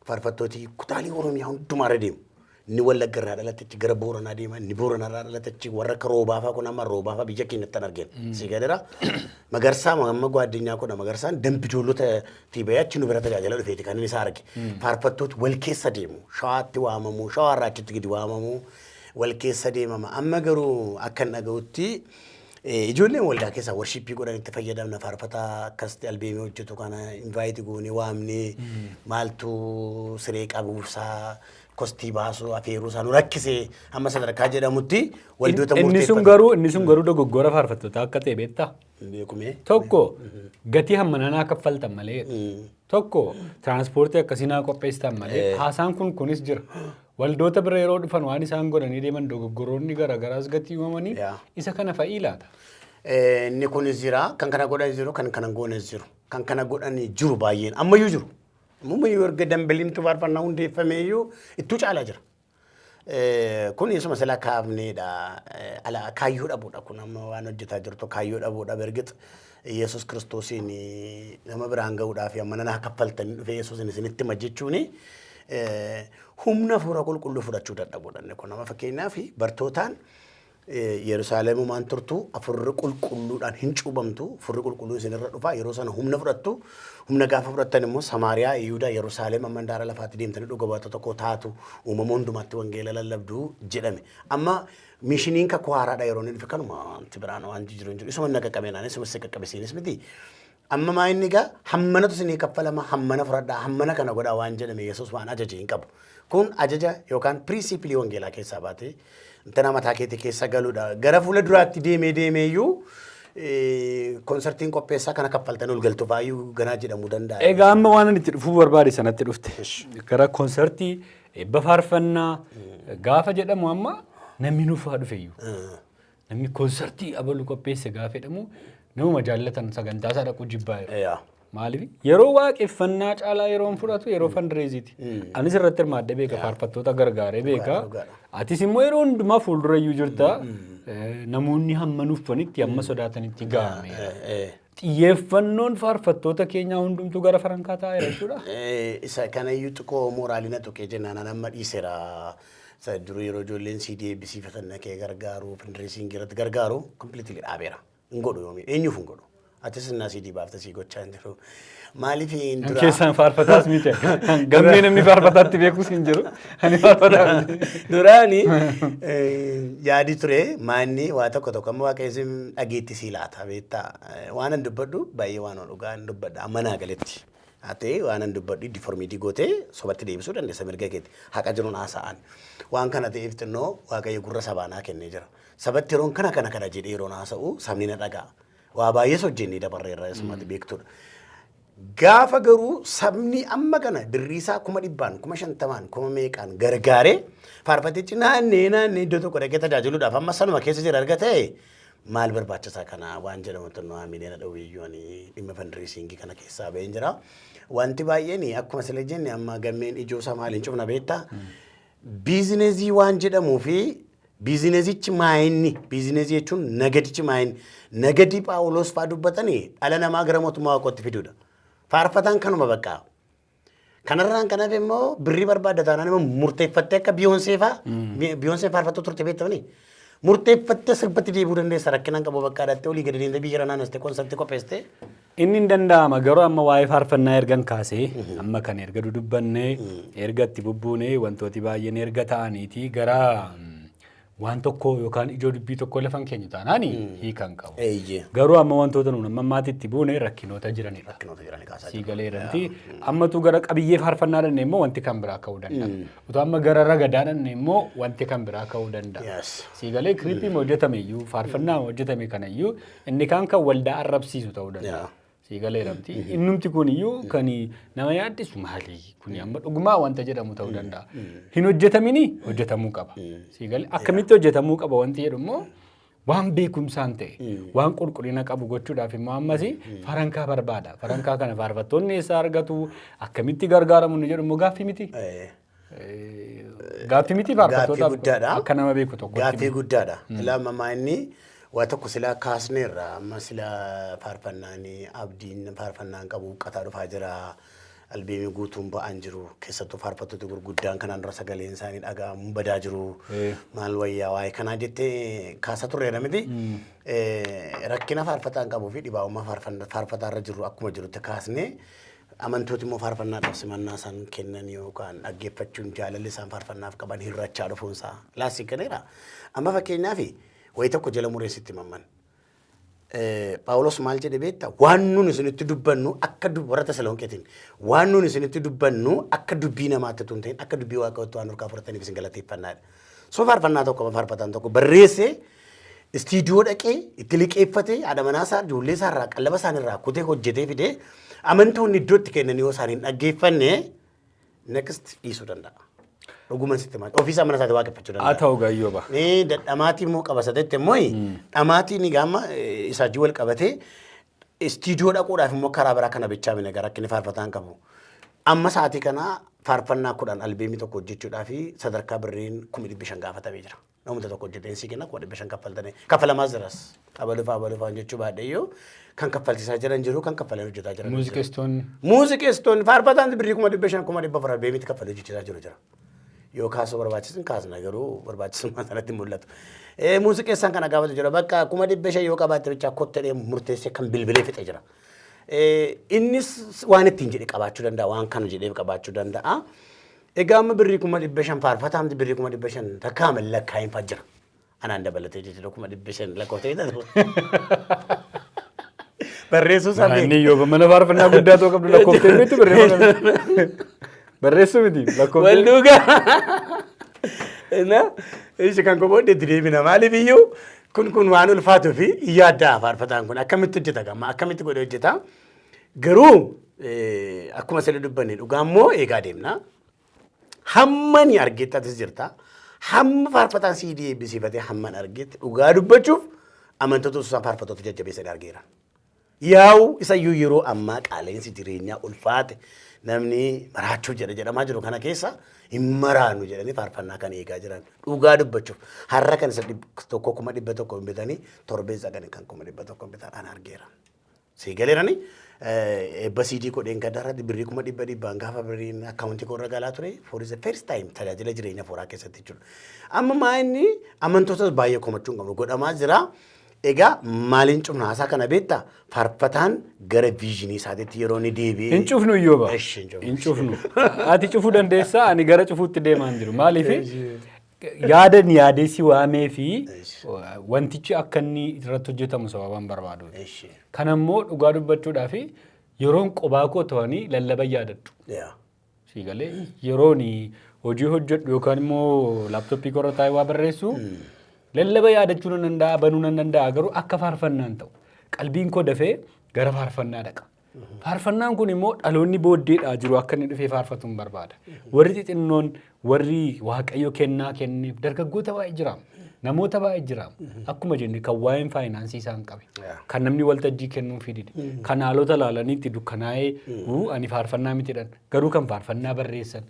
S2: faarfattooti kutaalee Oromiyaa hundumaarra deemu. Inni Wallagga irraa dhalate achi gara Booranaa deema, inni Booranaa irraa dhalate achi warra akka Roobaa fa'aa kun amma Roobaa fa'aa biyya keenyatti kan arginu. Si gadara Magarsaa amma gwaddinyaa kun Magarsaan Dambijoollota bahee achi nu bira tajaajila dhufeeti kan inni isaa arge. Faarfattooti wal keessa deemu. Shawaatti waamamu, Shawaa irraa achitti gadi waamamu, wal keessa deemama. Amma garuu akka hin dhaga'utti ijoolleen waldaa keessaa worship godhan itti fayyadamna, faarfataa akkasitti albeemii hojjetu kana invite goonee waamnee maaltu siree qabuusaa, cost baasuu, afeeruu isaa nu rakkise amma sadarkaa jedhamutti waldoota
S1: Inni sun garuu dogoggora faarfattootaa akka ta'e beektaa?
S2: Beekumee.
S1: Tokko, gatii hammananaa kaffaltan malee. Tokko, tiraanspoortii akkasii naa qopheessitan malee. Haasaan kun kunis jira. Waldoota bira yeroo dhufan waan isaan godhanii deeman dogoggoroonni garaagaraas gatii uumamanii isa kana fa'ii laata?
S2: Inni kunis jira, kan kana godhan jiru, kan kana goones jiru. Kan kana godhanii jiru baay'een ammayyuu jiru. Ammayyuu erga dambaliimtu faarfannaa hundeeffame iyyuu ittuu caalaa jira. Kun isuma sila kaafneedha. Ala kaayyoo dhabuudha, kun amma waan hojjetaa jirtu kaayyoo dhabuudha. Bergix Yesuus Kiristoosiin nama biraan gahuudhaaf amma nana kaffaltanii dhufee Yesuusin isinitti hima jechuuni humna hafuura qulqulluu fudhachuu dadhabuudha. Inni kun amma fakkeenyaaf bartootaan Yerusaalemumaan turtu, afurri qulqulluudhaan hin cuubamtu, afurri qulqulluun isinirra dhufa, yeroo sana humna fudhattu, humna gaafa fudhattan immoo Samaariyaa, Yihudaa, Yerusaalem amma handaara lafaatti deemtanii dhuga baatota koo taatu, uumama hundumaatti wangeela lallabdu jedhame. Amma missioniin kakuu haaraadha yeroo inni dhufe kanuma, wanti biraan wanti jiru hin jiru. Isuma inni qaqqabe naan isuma si qaqqabisiinis miti. Amma maa inni egaa hammanatu isinii kaffalama, hammana fudhadhaa, hammana kana godhaa waan jedhame Yesuus waan ajaje hin qabu. Kun ajaja yookaan principle wangeelaa keessaa baatee intana mataa keetii keessa galuudha. Gara fuula duraatti deemee deemee iyyuu konsertiin qopheessaa kana kaffaltanii ol galtu fa'aayyuu ganaa jedhamuu danda'a.
S1: Egaa amma waan ani itti dhufuu barbaade sanatti dhufte. Gara konsertii eebba faarfannaa gaafa jedhamu amma namni nuuf haa dhufe iyyuu. Namni konsertii abalu qopheesse gaafa jedhamu namuma jaallatan sagantaa isaa dhaquu jibbaa jiru. Maaliif yeroo waaqeffannaa caalaa yeroon fudhatu yeroo fundraiseiiti. Anis irratti hirmaadhee beeka, faarfattoota gargaaree beeka. Atis immoo yeroo hundumaa fuuldura iyyuu jirta. Namoonni hamma nuffanitti, hamma sodaatanitti ga'ameera. Xiyyeeffannoon faarfattoota keenyaa hundumtuu gara farankaa taa'eera jechuudha.
S2: Isa kanayyuu xiqqoo moraalina tuqee jennaan an amma dhiiseera. Isa dura yeroo ijoolleen CD eebbisiifatan dhaqee gargaaru, fundraising irratti gargaaru completely dhaabeera. Hin godhu yoomii, eenyuuf hin godhu. Atis innaa CD baafte sii gochaa hin jiru. Maaliif hin dura?
S1: Keessaan faarfataas miti. Gammee namni faarfataatti beekus hin jiru. Ani faarfataa miti.
S2: Duraani yaadi ture maanni waa tokko tokko amma Waaqayyo dhageetti sii laata beektaa, waan an dubbadhu baay'ee waan dhugaa an dubbadha amma naa galetti. Haa ta'e, waan an dubbadhu deform gootee sobatti deebisuu dandeessa, mirga keeti, haqa jiruun haasa'an. Waan kana ta'eef xinnoo Waaqayyo gurra sabaanaa kennee jira. Sabatti yeroon kana kana kana jedhee yeroon haasa'u sabni na dhaga'a. Waa baay'ees hojjennee dabarreerra, isumatti beektudha. Gaafa garuu sabni amma kana birriisaa 100,000n, 50,000n, kuma meeqaan gargaaree faarfatichi naannee naannee iddoo tokko dhaqee tajaajiluudhaaf amma sanuma keessa jira erga ta'e maal barbaachisaa kana waan jedhamu xinnoo haamilee na dhowweeyyuu ani dhimma fundraising kana keessaa baheen jira. Wanti baay'een akkuma sila jenne amma gammeen ijoo isaa maaliin cufna beektaa? Business waan jedhamuu fi businessichi maayinni, business jechuun nagadichi maayinni, nagadii Phaawulos fa'aa dubbatanii dhala namaa gara mootummaa Waaqootti fiduudha. Faarfataan kanuma bakka. Kanarraan kan hafe immoo birrii barbaadda taanaan immoo murteeffattee akka Biyoonsee fa'aa, Biyoonseen faarfattuu turte beektanii, murteeffattee sirbatti deebi'uu dandeessa, rakkinaan qabu bakka dhattee olii gadi deemtee biyya naannessitee konsertii qopheessitee.
S1: Inni hin danda'ama, garuu amma waa'ee faarfannaa ergan kaasee, amma kan erga dudubbannee, erga itti bubbuunee, wantooti baay'een erga ta'aniiti gara Waan tokko yookaan ijoo dubbii tokko lafan keenya taanaan hiika hin qabu. Garuu amma wantoota nuun amma ammaatti buune rakkinoota jiranidha.
S2: Rakkinoota jiranii kaasaa
S1: Sii
S2: jiru.
S1: galeeranti ammatu gara qabiyyee faarfannaa dhanne immoo wanti kan biraa ka'uu danda'a. Utuu amma gara ragadaa dhanne immoo wanti kan biraa ka'uu danda'a. Sii galee clip hojjetame iyyuu, faarfannaa hojjetame kana iyyuu, inni kaan kan waldaa arrabsiisu ta'uu danda'a. Sii galeeramti. Innumti kun iyyuu kan nama yaaddisu, maali kuni amma dhugumaa wanta jedhamu ta'uu danda'a. Hin hojjetamini hojjetamuu qaba. Sii galee, akkamitti hojjetamuu qaba wanti jedhu immoo, waan beekumsaan ta'e, waan qulqullina qabu gochuudhaaf immoo ammas farankaa barbaada. Farankaa kana faarfattoonni eessaa argatu, akkamitti gargaaramu inni jedhu immoo gaaffii miti. Gaaffii miti
S2: Gaaffii
S1: faarfattootaaf
S2: guddaadha.
S1: akka nama beeku tokkotti.
S2: Gaaffii guddaadha. Ilaa ammaa inni waa tokko silaa kaasneerra, amma silaa faarfannaan abdiin faarfannaan qabu qataa dhufaa jira. Albeemii guutuun ba'an jiru. Keessattuu faarfattoota gurguddaan kanaan dura sagaleen isaanii dhaga'amuun badaa jiru. Maal wayyaa waa'ee kanaa jettee kaasaa turreera miti. Rakkina faarfataan qabuu fi dhibaa'ummaa faarfataarra jiru akkuma jirutti kaasnee, amantooti immoo faarfannaadhaaf simannaa isaan kennan yookaan dhaggeeffachuun jaalalli isaan faarfannaaf qaban hir'achaa dhufuunsaa laasii galeera. Amma fakkeenyaaf wayii tokko jala mureessitti mamman. Phaawulos maal jedhe beektaa? Waan nun isinitti dubbannu akka warra Tasalonqeetiin, waan nun isinitti dubbannu akka dubbii namaatti otoo hin ta'in akka dubbii Waaqayyootti waan harkaa fudhataniif isin galateeffannaadha. So faarfannaa tokko faarfataan tokko barreessee, istiidiyoo dhaqee itti liqeeffatee, haadha manaa isaa, ijoollee isaa irraa, qallaba isaan irraa kutee hojjetee fidee, amantoonni iddoo itti kennan yoo isaan hin dhaggeeffanne, next dhiisuu danda'a. Dhuguman sitti maal ofiisaa mana isaatti waaqeffachuu
S1: danda'a. Haa ta'u gayyooba.
S2: Ni dadhamaatii immoo qaba sadetti immoo dhamaatiin egaa amma isaa wajjin wal qabatee istiidiyoo dhaquudhaaf immoo karaa biraa kana bichaa mine gara rakkinni faarfataan qabu. Amma sa'aatii kana faarfannaa 10 albeemii tokko hojjechuudhaaf sadarkaa birriin 500,000 gaafatamee jira. Namoota tokko hojjeteen sii kenna, 500,000 kaffaltanii kaffalamaas jiras. Abalufaa abalufaan jechuu baadheyyuu kan kaffalchiisaa jiran jiru, kan kaffalan hojjetaa jiran jiru.
S1: Muuziqeessitoonni.
S2: Muuziqeessitoonni, faarfataan birrii 500,000, 400,000 albeemiitti kaffalee hojjechiisaa jiru jira. Yoo kaasuu barbaachisan kaasna, garuu barbaachisummaa sanatti mul'atu. Muuziqeessaan kana gaafatu jira, bakka 500,000 yoo qabaatte bichaa kottee murteessee kan bilbilee fixe jira. Innis waan ittiin jedhe qabaachuu danda'a, waan kana jedhee qabaachuu danda'a. Egaa amma birrii 500,000 faarfataamti birrii 500,000 takkaa lakkaa'in fa'aa jira. Anaan dabalatee jechuudha, 500,000 lakkoofte. Barreessuu isaa beeku.
S1: Inni yoo mana faarfannaa guddaa ta'uu qabdu lakkoftee beektu barreeffama. Barreessuu miti lakkoftee.
S2: Wal duukaa. Na ishi kan koo booddee itti deebina, maaliif iyyuu kun waan ulfaatuu fi yaaddaa faarfataan kun akkamitti hojjeta, gamma akkamitti godhee hojjeta. Garuu akkuma sirrii dubbanne, dhugaa immoo eegaa deemna. Hamma ni argetti atis jirta. Hamma faarfataan CD eebbisiifatee hamman argetti, dhugaa dubbachuuf amantoota osoo isaan faarfattoota jajjabeessan argeera. Yaa'u isayyuu yeroo ammaa qaala'insi jireenyaa ulfaate, namni maraachuu jedha jedhamaa jiru kana keessa, hin maraanu jedhanii faarfannaa kan eegaa jiran, dhugaa dubbachuuf har'a kan isa tokko 100,000 hin bitanii, torbee isa kan 100,000 hin bitan an argeera. Sii galeerani, eebba CD godheen gaddaarratti birrii kuma dhibba dhibbaan gaafa birriin akkaawuntii koo irra galaa ture for the first time tajaajila jireenya fooraa keessatti jechuudha. Amma maa inni amantootas baay'ee komachuu hin qabnu, godhamaa jira. Egaa maaliin cufna haasaa kana beektaa? Faarfataan gara vision isaatiitti yeroo inni deebi'ee.
S1: Hin cufnu iyyooba.
S2: Eshi, hin cufnu.
S1: Hin cufnu. Ati cufuu dandeessaa, ani gara cufuutti deemaa hin jiru. Maaliif, yaadan yaadee si waamee fi wantichi akka inni irratti hojjetamu sababaan barbaadu. Kana immoo dhugaa dubbachuudhaaf yeroon qobaa koo ta'anii lallaba yaadadhu. Sii galee, yeroon hojii hojjedhu yookaan immoo laptop korra taa'ee waa barreessu lallaba yaadachuu nan danda'a, banuu nan danda'a, garuu akka faarfannaan ta'u qalbiin koo dafee gara faarfannaa dhaqa. Faarfannaan kun immoo dhaloonni booddeedhaa jiru akka inni dhufee faarfatu hin barbaada. Warri xixinnoon, warri Waaqayyo kennaa kenneef dargaggoota baay'ee jira. Namoota baay'ee jira. Akkuma jenne kan waa'een faayinaansii isaan qabe. Kan namni waltajjii kennuu fidide. Kan haalota ilaalanii itti dukkanaa'ee "Uu, ani faarfannaa miti" jedhan. Garuu kan faarfannaa barreessan.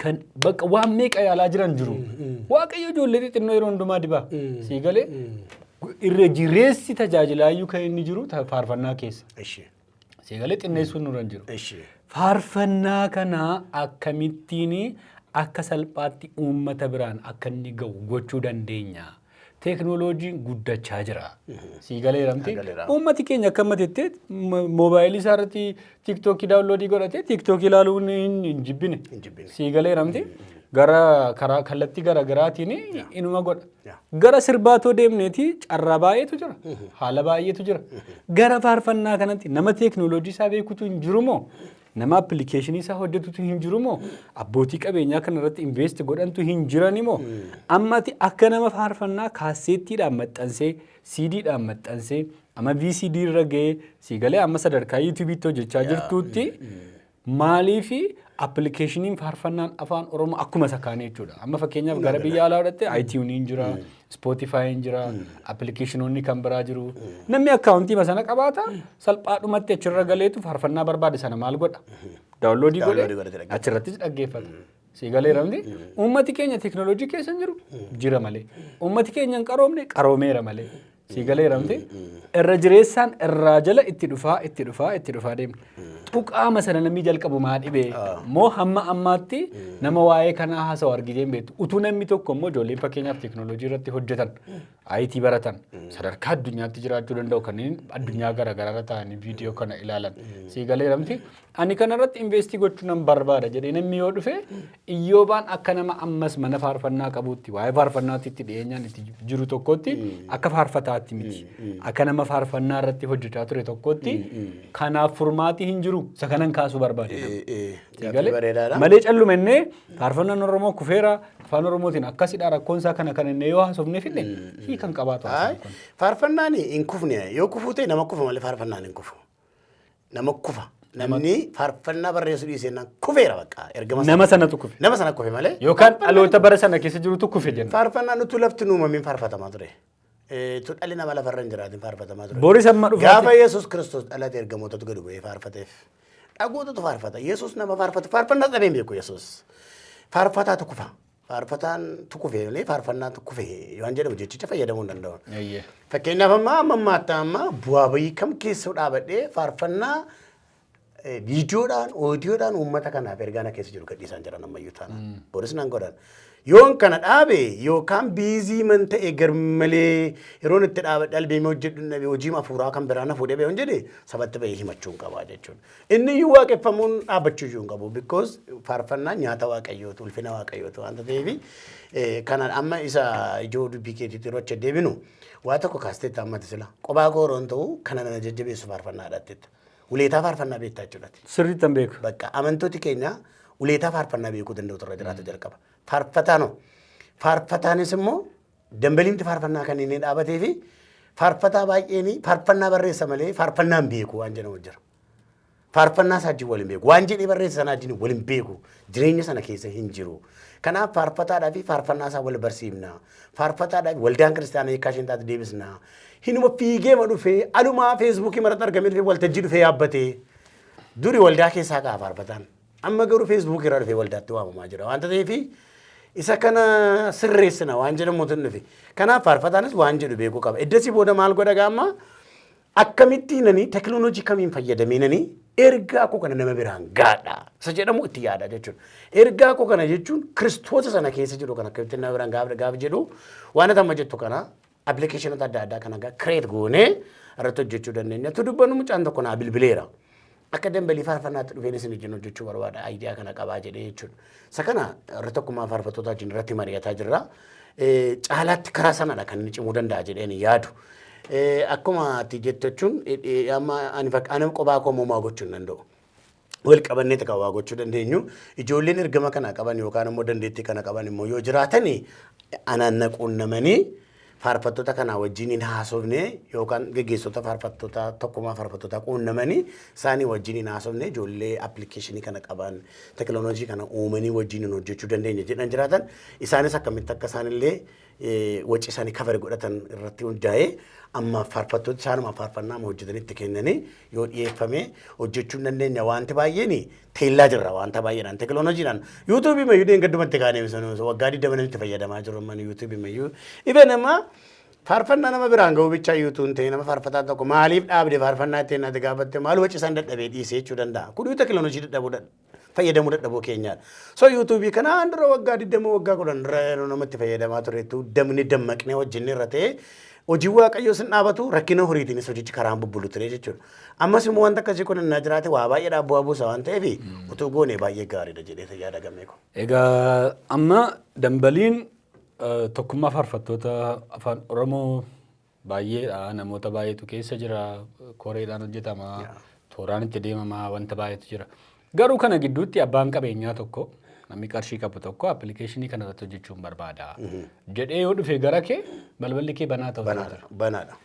S1: Kan bakka waan meeqa yaalaa jiran jiru. Waaqayyo ijoollee xixinnoo yeroo hundumaa dibaa. Sii galee, irra jireessi tajaajilaayyuu kan inni jiru faarfannaa keessa. Sii galee, xinneessuun nurra hin jiru. Faarfannaa kana akkamittiin akka salphaatti uummata biraan akka inni ga'u gochuu dandeenya? Teeknooloojiin guddachaa jira. Sii galeeramti.
S2: Galeera.
S1: Uummati keenya akka ammatetti moobaayilii isaa irratti TikTokii downloadii godhatee TikTokii ilaaluun hin jibbine.
S2: Hin jibbine.
S1: Sii galeeramti. Gara karaa kallattii gara garaatiin inuma godha. Gara sirbaatoo deemneeti carraa baay'eetu jira. Haala baay'eetu jira. Gara faarfannaa kanatti nama teeknooloojii isaa beekutu hin jiru moo? Nama appilikeeshinii isaa hojjetutu hin jiru moo? Abbootii qabeenyaa kana irratti invest godhantu hin jirani moo? Ammati akka nama faarfannaa kaasseettiidhaan maxxansee, CDdhaan maxxansee, amma VCD irra ga'ee, sii galee amma sadarkaa YouTubeitti hojjechaa jirtuutti, maaliifi appilikeeshiniin faarfannaan Afaan Oromoo akkuma isa kaanii jechuudha. Amma fakkeenyaaf gara biyya alaa fudhatte, iTunes jira, Spotify jira, appilikeeshinoonni kan biraa jiru. Namni accountii sana qabaata, salphaadhumatti achirra galeetu faarfannaa barbaade sana maal godha? Downloadii
S2: Downloadii
S1: godhee
S2: godhatee dhaggeeffata.
S1: Achirrattis dhaggeeffata. Si galeeramti. Uummati keenya teeknooloojii keessa hin jiru, jira malee. Uummati keenya hin qaroomne, qaroomeera malee. Si galeeramti. Irra jireessaan irraa jala itti dhufaa, itti dhufaa, itti dhufaa deemna. Tuqaama sana namni jalqabu maa dhibee moo hamma ammaatti nama waa'ee kanaa haasa'u argitee hin beektu. Utuu namni tokko immoo ijoolleen fakkeenyaaf teeknooloojii irratti hojjetan, IT baratan, sadarkaa addunyaatti jiraachuu danda'u, kanneen addunyaa garaagaraa ta'anii viidiyoo kana ilaalan. Si galeeramti. Ani kanarratti investii gochuu nan barbaada jedhee namni yoo dhufe, Iyyoobaan akka nama ammas mana faarfannaa qabuutti, waa'ee faarfannaatti itti dhiyeenyaan itti jiru tokkotti, akka faarfataatti miti. Akka nama faarfannaa irratti hojjechaa ture tokkotti, kanaaf furmaati hin jiru. Isa kanan kaasuu barbaade. Si
S2: Gaaffii
S1: galee?
S2: bareedaadha.
S1: Malee callumennee faarfannaan Oromoo kufeera, Afaan Oromootiin akkasidha, rakkoon isaa kana kan inni yoo haasofne fidne hiikan qabaatu haasaan kun.
S2: Faarfannaan hin kufne. Yoo kufuu ta'e nama kufa malee faarfannaan hin kufu. Nama kufa. Namni faarfannaa barreessuu dhiisee kufeera bakka ergama.
S1: Nama sanatu kufe.
S2: Nama sana kufe malee.
S1: Yookaan dhaloota bara sana keessa jirutu kufe jenna.
S2: Faarfannaan utuu lafti hin uumamin faarfatamaa ture. Tu dhalli namaa lafarra hin jiraatin faarfatamaa ture.
S1: Boris amma dhufaati.
S2: Gaafa Yesuus Kiristoos dhalate ergamootatu gadi bu'ee faarfateef. Dhagootatu faarfata. Yesuus nama faarfatu, faarfannaa dhabee hin beeku Yesuus. Faarfataatu kufa. Faarfataan kufe malee faarfannaatu kufe waan jedhamu jechicha fayyadamuu hin danda'u. Fakkeenyaaf amma ammaatti amma bu'aa bayii kam keessa dhaabadhee faarfannaa viidiyoodhaan, oodiyoodhaan uummata kanaaf ergaa na keessa jiru gadhiisaan jiran ammayyuu taana. Boris nan godhan. Yoon kana dhaabe yookaan busy man ta'e garmalee yeroon itti dhaabadhe albeemee hojjedhu dhabe, hojii hafuuraa kan biraa na fuudhee beeku jedhe, sabatti bahee himachuu hin qabaa jechuudha. Inni iyyuu waaqeffamuun dhaabbachuu iyyuu hin qabu because faarfannaan nyaata Waaqayyooti, ulfina Waaqayyooti waanta ta'eef. Kana amma isa ijoo dubbii keetiitti yeroo achi deebinu, waa tokko kaasteetta ammati sila. Qophaa koo yeroon ta'u kana na jajjabeessu faarfannaadha jettetta. Uleetaa faarfannaa beektaa jechuudha.
S1: Sirriitti hin beeku.
S2: Bakka amantooti keenya uleetaa faarfannaa beekuu danda'u irra jiraata jalqaba. Faarfataanoo. Faarfataanis immoo dambaliimti faarfannaa kan inni dhaabatee fi faarfataa baay'een faarfannaa barreessa malee faarfannaa hin beeku waan jedhamu jira. Faarfannaa isaa wajjin wal hin beeku. Waan jedhee barreessa sana wajjin wal hin beeku. Jireenya sana keessa hin jiru. Kanaaf faarfataadhaa fi faarfannaa isaa wal barsiifna. Faarfataadhaa fi waldaan kiristaanaa hiikkaa isheen taate deebisna. Hinuma fiigee ma dhufee alumaa Facebookii maratti argamee dhufee waltajjii dhufee yaabbatee. Duri waldaa keessaa ka'a faarfataan. Amma garuu Facebookii irraa dhufee waldaatti waamamaa jira. Waanta ta'eef isa kana sirreessina waan jedhamutu dhufe. Kanaaf faarfataanis waan jedhu beekuu qaba. Iddasii booda maal godha gaamma? Akkamittiin teekinooloojii kamiin fayyadameenanii ergaa koo kana nama biraan gaadha isa jedhamu itti yaada jechuudha. Ergaa koo kana jechuun Kiristoota sana keessa jiru kana akkamittiin nama biraan gaafa jedhu, waan ati amma jettu kana appilikeeshinoota adda addaa kana create goonee irratti hojjechuu dandeenya. Tu dubbannu mucaan tokko naa bilbileera. Akka dambalii faarfannaatti dhufeen isin wajjin hojjechuu barbaada, idea kana qabaa jedhee jechuudha. Isa kana irra tokkummaa faarfattoota wajjin irratti mari'ataa jirra. Caalaatti karaa sanadha kan inni cimuu danda'a jedheen yaadu. Akkuma ati jettu jechuun amma ani qophaa koo moomaa gochuu hin danda'u. Wal qabannee kan waa gochuu dandeenyu. Ijoolleen ergama kana qaban yookaan immoo dandeettii kana qaban immoo yoo jiraatani, anaan na quunnamanii faarfattoota kanaa wajjin hin haasofne yookaan geggeessota faarfattoota tokkummaa faarfattoota quunnamanii isaanii wajjin hin haasofne, ijoollee appilikeeshinii kana qaban, teekinooloojii kana uumanii wajjin hin hojjechuu dandeenya jedhan jiraatan, isaanis akkamitti akka isaanillee waci isaanii cover godhatan irratti hundaa'ee, amma faarfattoota isaanuma faarfannaa hojjetanii itti kennanii yoo dhiyeeffame hojjechuu hin dandeenya. Wanti baay'een teellaa jirra, wanta baay'eedhaan teekinooloojiidhaan YouTubeii mayyuu deenggaddumatti kaanee waggaa 20 itti fayyadamaa jiru amma YouTubeii mayyuu. Ibe nama faarfannaa nama biraan ga'uu bichaa YouTubeiin ta'e, nama faarfataa tokko maaliif dhaabde faarfannaa ittiin ati gaafatte, maal waci isaan dadhabee dhiisee jechuu danda'a. Kun teekinooloojii dadhabuu Fayyadamuu dadhabuu keenyaadha. So YouTubeii kanaan dura waggaa 20, waggaa 10 dura yeroo namatti fayyadamaa turetu damni dammaqnee hojjennee irra ta'ee hojii Waaqayyoo sin dhaabatu, rakkina horiitiinis hojichi karaan bubbulu ture jechuudha. Ammas immoo wanta akkasii kun innaa jiraate waa baay'eedhaaf bu'aa buusa waan ta'eef utuu goone baay'ee gaariidha jedhee yaada gamee ko.
S1: Egaa amma dambaliin tokkummaa faarfattoota Afaan Oromoo baay'eedha. Namoota baay'eetu keessa jira. Koreedhaan hojjetama. Tooraan itti deemama. Wanta baay'eetu jira. Garuu kana gidduutti abbaan qabeenyaa tokko, namni qarshii qabu tokko, appilikeeshinii kana irratti hojjechuun barbaada jedhee yoo dhufe, gara kee balballi kee banaa ta'uu
S2: Banaadha. Banaadha.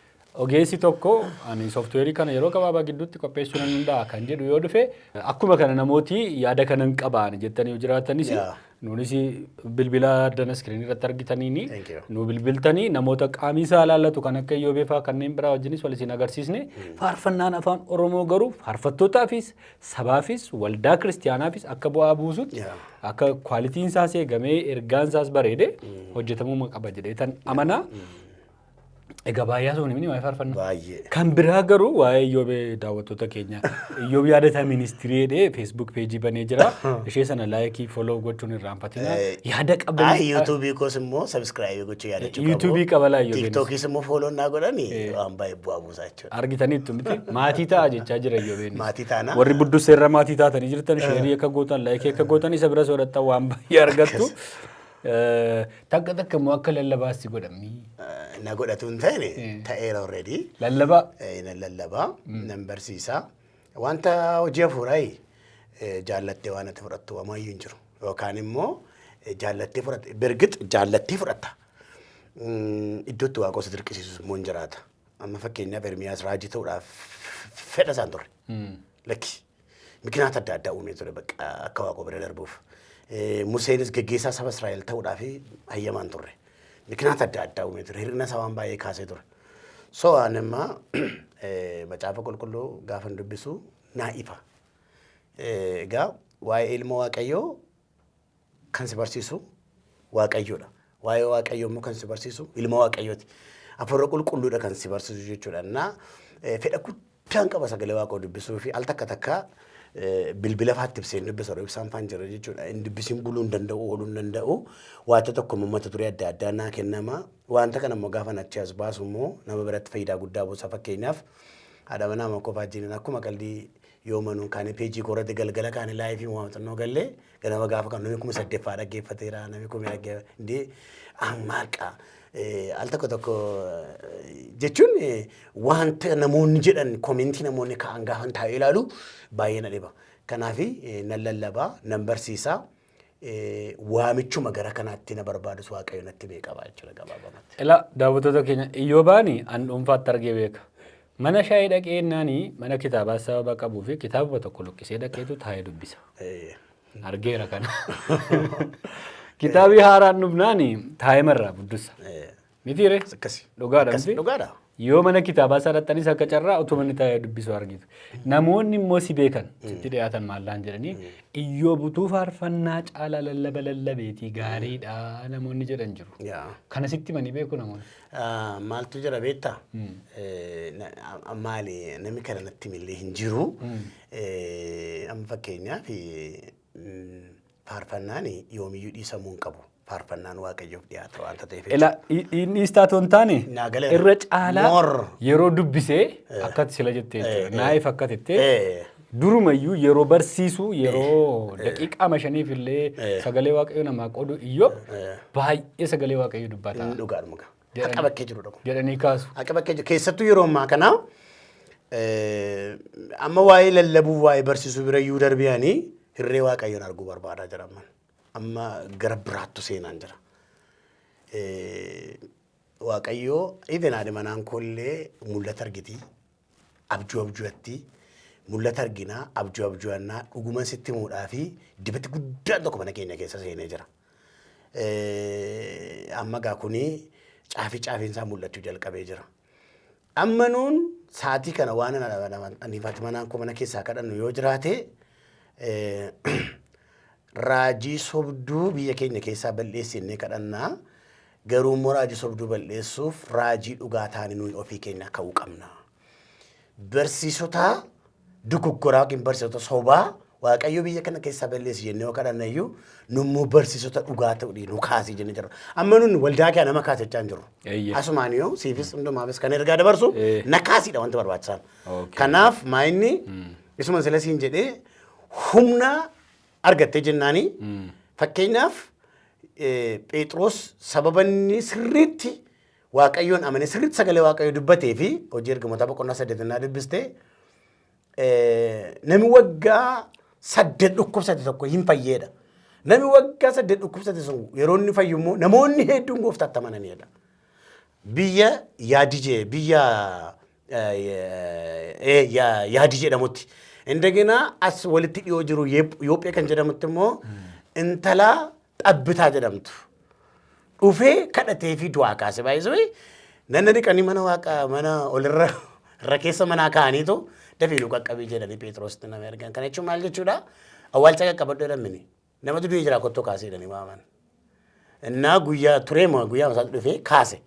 S1: Ogeessi tokko ani sooftiweerii kana yeroo gabaabaa gidduutti qopheessuu nan danda'a kan jedhu yoo dhufe, akkuma kana namooti yaada kana hin qabaan jettanii yoo jiraatanis, nuunis bilbila addana iskiriinii irratti argitaniini
S2: Thank you.
S1: nu bilbiltanii namoota qaamii isaa ilaallatu kan akka Iyyoobeefaa kanneen biraa wajjinis wal isin agarsiisne, faarfannaan Afaan Oromoo garuu faarfattootaafis, sabaafis, waldaa kiristiyaanaafis akka bu'aa buusutti akka qualityn isaas eegamee, ergaan isaas bareede hojjetamuu qaba jedhee tan amanaa. Egaa baay'ee sun himni waa'ee faarfannaa.
S2: Baay'ee.
S1: Kan biraa garuu waa'ee Iyyoobee, daawwattoota keenya, Iyyoob Yaadataa Ministry jedhee Facebook pageii banee jira. Ishee sana likeii, follow gochuun hin irraanfatina. Yaada qabdan.
S2: Ay, YouTubeii koos immoo subscribe gochuu yaadachuu qabu.
S1: YouTubeii qaba laa Iyyoobeenis.
S2: TikTokiis immoo follow naa godhani waan baay'ee bu'aa buusaa jechuudha.
S1: Argitaniittu miti, maatii ta'a jechaa jira Iyyoobeenis.
S2: Maatii taana.
S1: Warri buddusseerra maatii taatanii jirtan shareii akka gootan, likeii akka gootan, isa bira soodhattan waan baay'ee argattu. Takka takka immoo akka lallabaasti godhamni.
S2: Na godhatu hin ta'ine, ta'eera already.
S1: Lallabaa.
S2: Nan lallabaa, nan barsiisaa. Wanta hojii hafuuraa jaallattee waan ati fudhattu ammayyuu hin jiru. Yookaan immoo jaallattee fudhatte, birgit jaallattee fudhatta. Iddoo itti Waaqa si dirqisiisus immoo hin jiraata. Amma fakkeenyaaf Ermiyaas raajii ta'uudhaaf fedha isaan turre. Lakki. Mikinaata adda addaa uumee ture bakka akka Waaqa bira darbuuf. Museenis geggeessaa saba Israa'el ta'uudhaaf hayyamaan turre. Mikinaata adda addaa uumee ture. Hir'ina isaa waan baay'ee kaasee ture. So ani amma Macaafa Qulqulluu gaafan dubbisu naa ifa. Egaa waa'ee ilma Waaqayyoo kan si barsiisu Waaqayyoodha. Waa'ee Waaqayyoo immoo kan si barsiisu ilma Waaqayyooti. Hafuura Qulqulluudha kan si barsiisu jechuudha. Innaa fedha guddaan qaba sagalee Waaqoo dubbisuu fi al takka takka bilbila faatti ibseen dubbisa, yeroo ibsaan faan jira jechuudha. Hin dubbisiin buluu hin danda'u, ooluu hin danda'u. Wanta tokko immoo mata duree adda addaa naa kennama. Wanta kana immoo gaafa achi as baasu immoo nama biratti faayidaa guddaa buusa. Fakkeenyaaf haadha manaa makoo faajjiin akkuma qaldii yoo manuun kaane pageii koorratti galgala kaane liveii waa gallee ganama gaafa kan namni 8000 dhaggeeffateera, namni 1000 dhaggeeffate maal al tokko tokko jechuun wanta namoonni jedhan, commentii namoonni ka'an gaafan taa'ee ilaalu baay'ee na dhiba. Kanaaf nan lallabaa, nan barsiisaa, waamichuma gara kanaatti na barbaadus Waaqayyo natti beekama jechuudha gabaabamatti.
S1: Ila daawwattoota keenya, Iyyoobaani an dhuunfaatti argee beeka. Mana shaayii dhaqee naani mana kitaabaa sababa qabuu fi kitaabuma tokko luqqisee dhaqeetu taa'ee dubbisa. Argeera kana. Kitaabii haaraan dhufnaani taa'ee marraa buddusa. Mitiire?
S2: Akkasi.
S1: Dhugaadha miti?
S2: Dhugaadha.
S1: Yoo mana kitaabaa isaa dhaqxanis akka carraa utuma inni taa'ee dubbisu argitu. Namoonni immoo si beekan, sitti dhiyaatan maallaan jedhanii, Iyyoob utuu faarfannaa caalaa lallaba lallabeetii gaariidha namoonni jedhan jiru. Kana sitti manii beeku namoonni?
S2: Maaltu jira beektaa? Maali, namni kana natti millee hin jiru. Amma fakkeenyaaf faarfannaan yoomiyyuu dhiisamuu hin qabu. Faarfannaan Waaqayyoof dhiyaata waanta ta'eef.
S1: Ila inni dhiistaa otoo hin taane
S2: Naa galeera.
S1: irra caalaa
S2: More.
S1: yeroo dubbisee akkatti sila jettee jechuudha. Naayif akka jettee durumayyuu yeroo barsiisu, yeroo daqiiqaa 5f illee sagalee Waaqayyoo namaa qoodu, Iyyoob baay'ee sagalee Waaqayyoo dubbata
S2: Dhugaadhuma gaa.
S1: Jedhanii.
S2: Haqa bakkee jiru dhugu.
S1: jedhanii kaasu.
S2: Haqa bakkee jiru. Keessattuu yeroo ammaa kana amma waa'ee lallabuu, waa'ee barsiisuu bira iyyuu darbiyanii hirree Waaqayyoon arguu barbaadaa jira amman. Amma gara biraattu seenaan jira. Waaqayyoo even haadha manaan koollee mul'ata argiti. Abjuu abjuutti mul'ata arginaa, abjuu abju'annaa, dhuguma sitti himuudhaa fi dibati guddaan tokko mana keenya keessa seenee jira. Amma gaa kuni caafii caafiin isaa mul'achuu jalqabee jira. Amma nuun sa'aatii kana waan ani fi manaan koo mana keessaa kadhannu yoo jiraate, raajii sobduu biyya keenya keessaa balleessinee kadhannaa. Garuu immoo raajii sobduu balleessuuf raajii dhugaa taane nuyi ofii keenya ka'uu qabna. Barsiisota dogoggoraa yookiin barsiisota sobaa Waaqayyo biyya kana keessaa balleessi jennee yoo kadhanne iyyuu nummoo barsiisota dhugaa ta'u nu kaasii jennee jirra. Amma nun waldaa kee nama kaasachaa hin jirru. Asumaan yoo siifis hundumaafis kan ergaa dabarsu na kaasiidha wanti barbaachisaan. Kanaaf maayinni isuma sila siin jedhee humna argattee jennaanii fakkeenyaaf Phexros sababa inni sirriitti Waaqayyoon amanee sirriitti sagalee Waaqayyoo dubbatee fi hojii ergamootaa boqonnaa saddeetannaa dubbistee namni waggaa 8 dhukkubsate tokko hin fayyeedha. Namni waggaa 8 dhukkubsate sun yeroo inni fayyu immoo namoonni hedduun gooftaatti amananiidha. Biyya Yaadijee biyya Yaadi jedhamutti. Indaginaa as walitti dhiyoo jiru Yoophee kan jedhamutti immoo intala Xabbitaa jedhamtu dhufee kadhatee fi du'aa kaase baay'isee nanna dhiqanii mana waaqa mana olirra irra keessa manaa kaa'aniitu dafii nu qaqqabii jedhanii Phexrositti nama ergan. Kana jechuun maal jechuudha? Awwaalcha qaqqabadhu jedhamini. Namatu du'ee jira kottoo kaasee jedhanii waaman. Innaa guyyaa turee moo guyyaa isaatti dhufee kaase.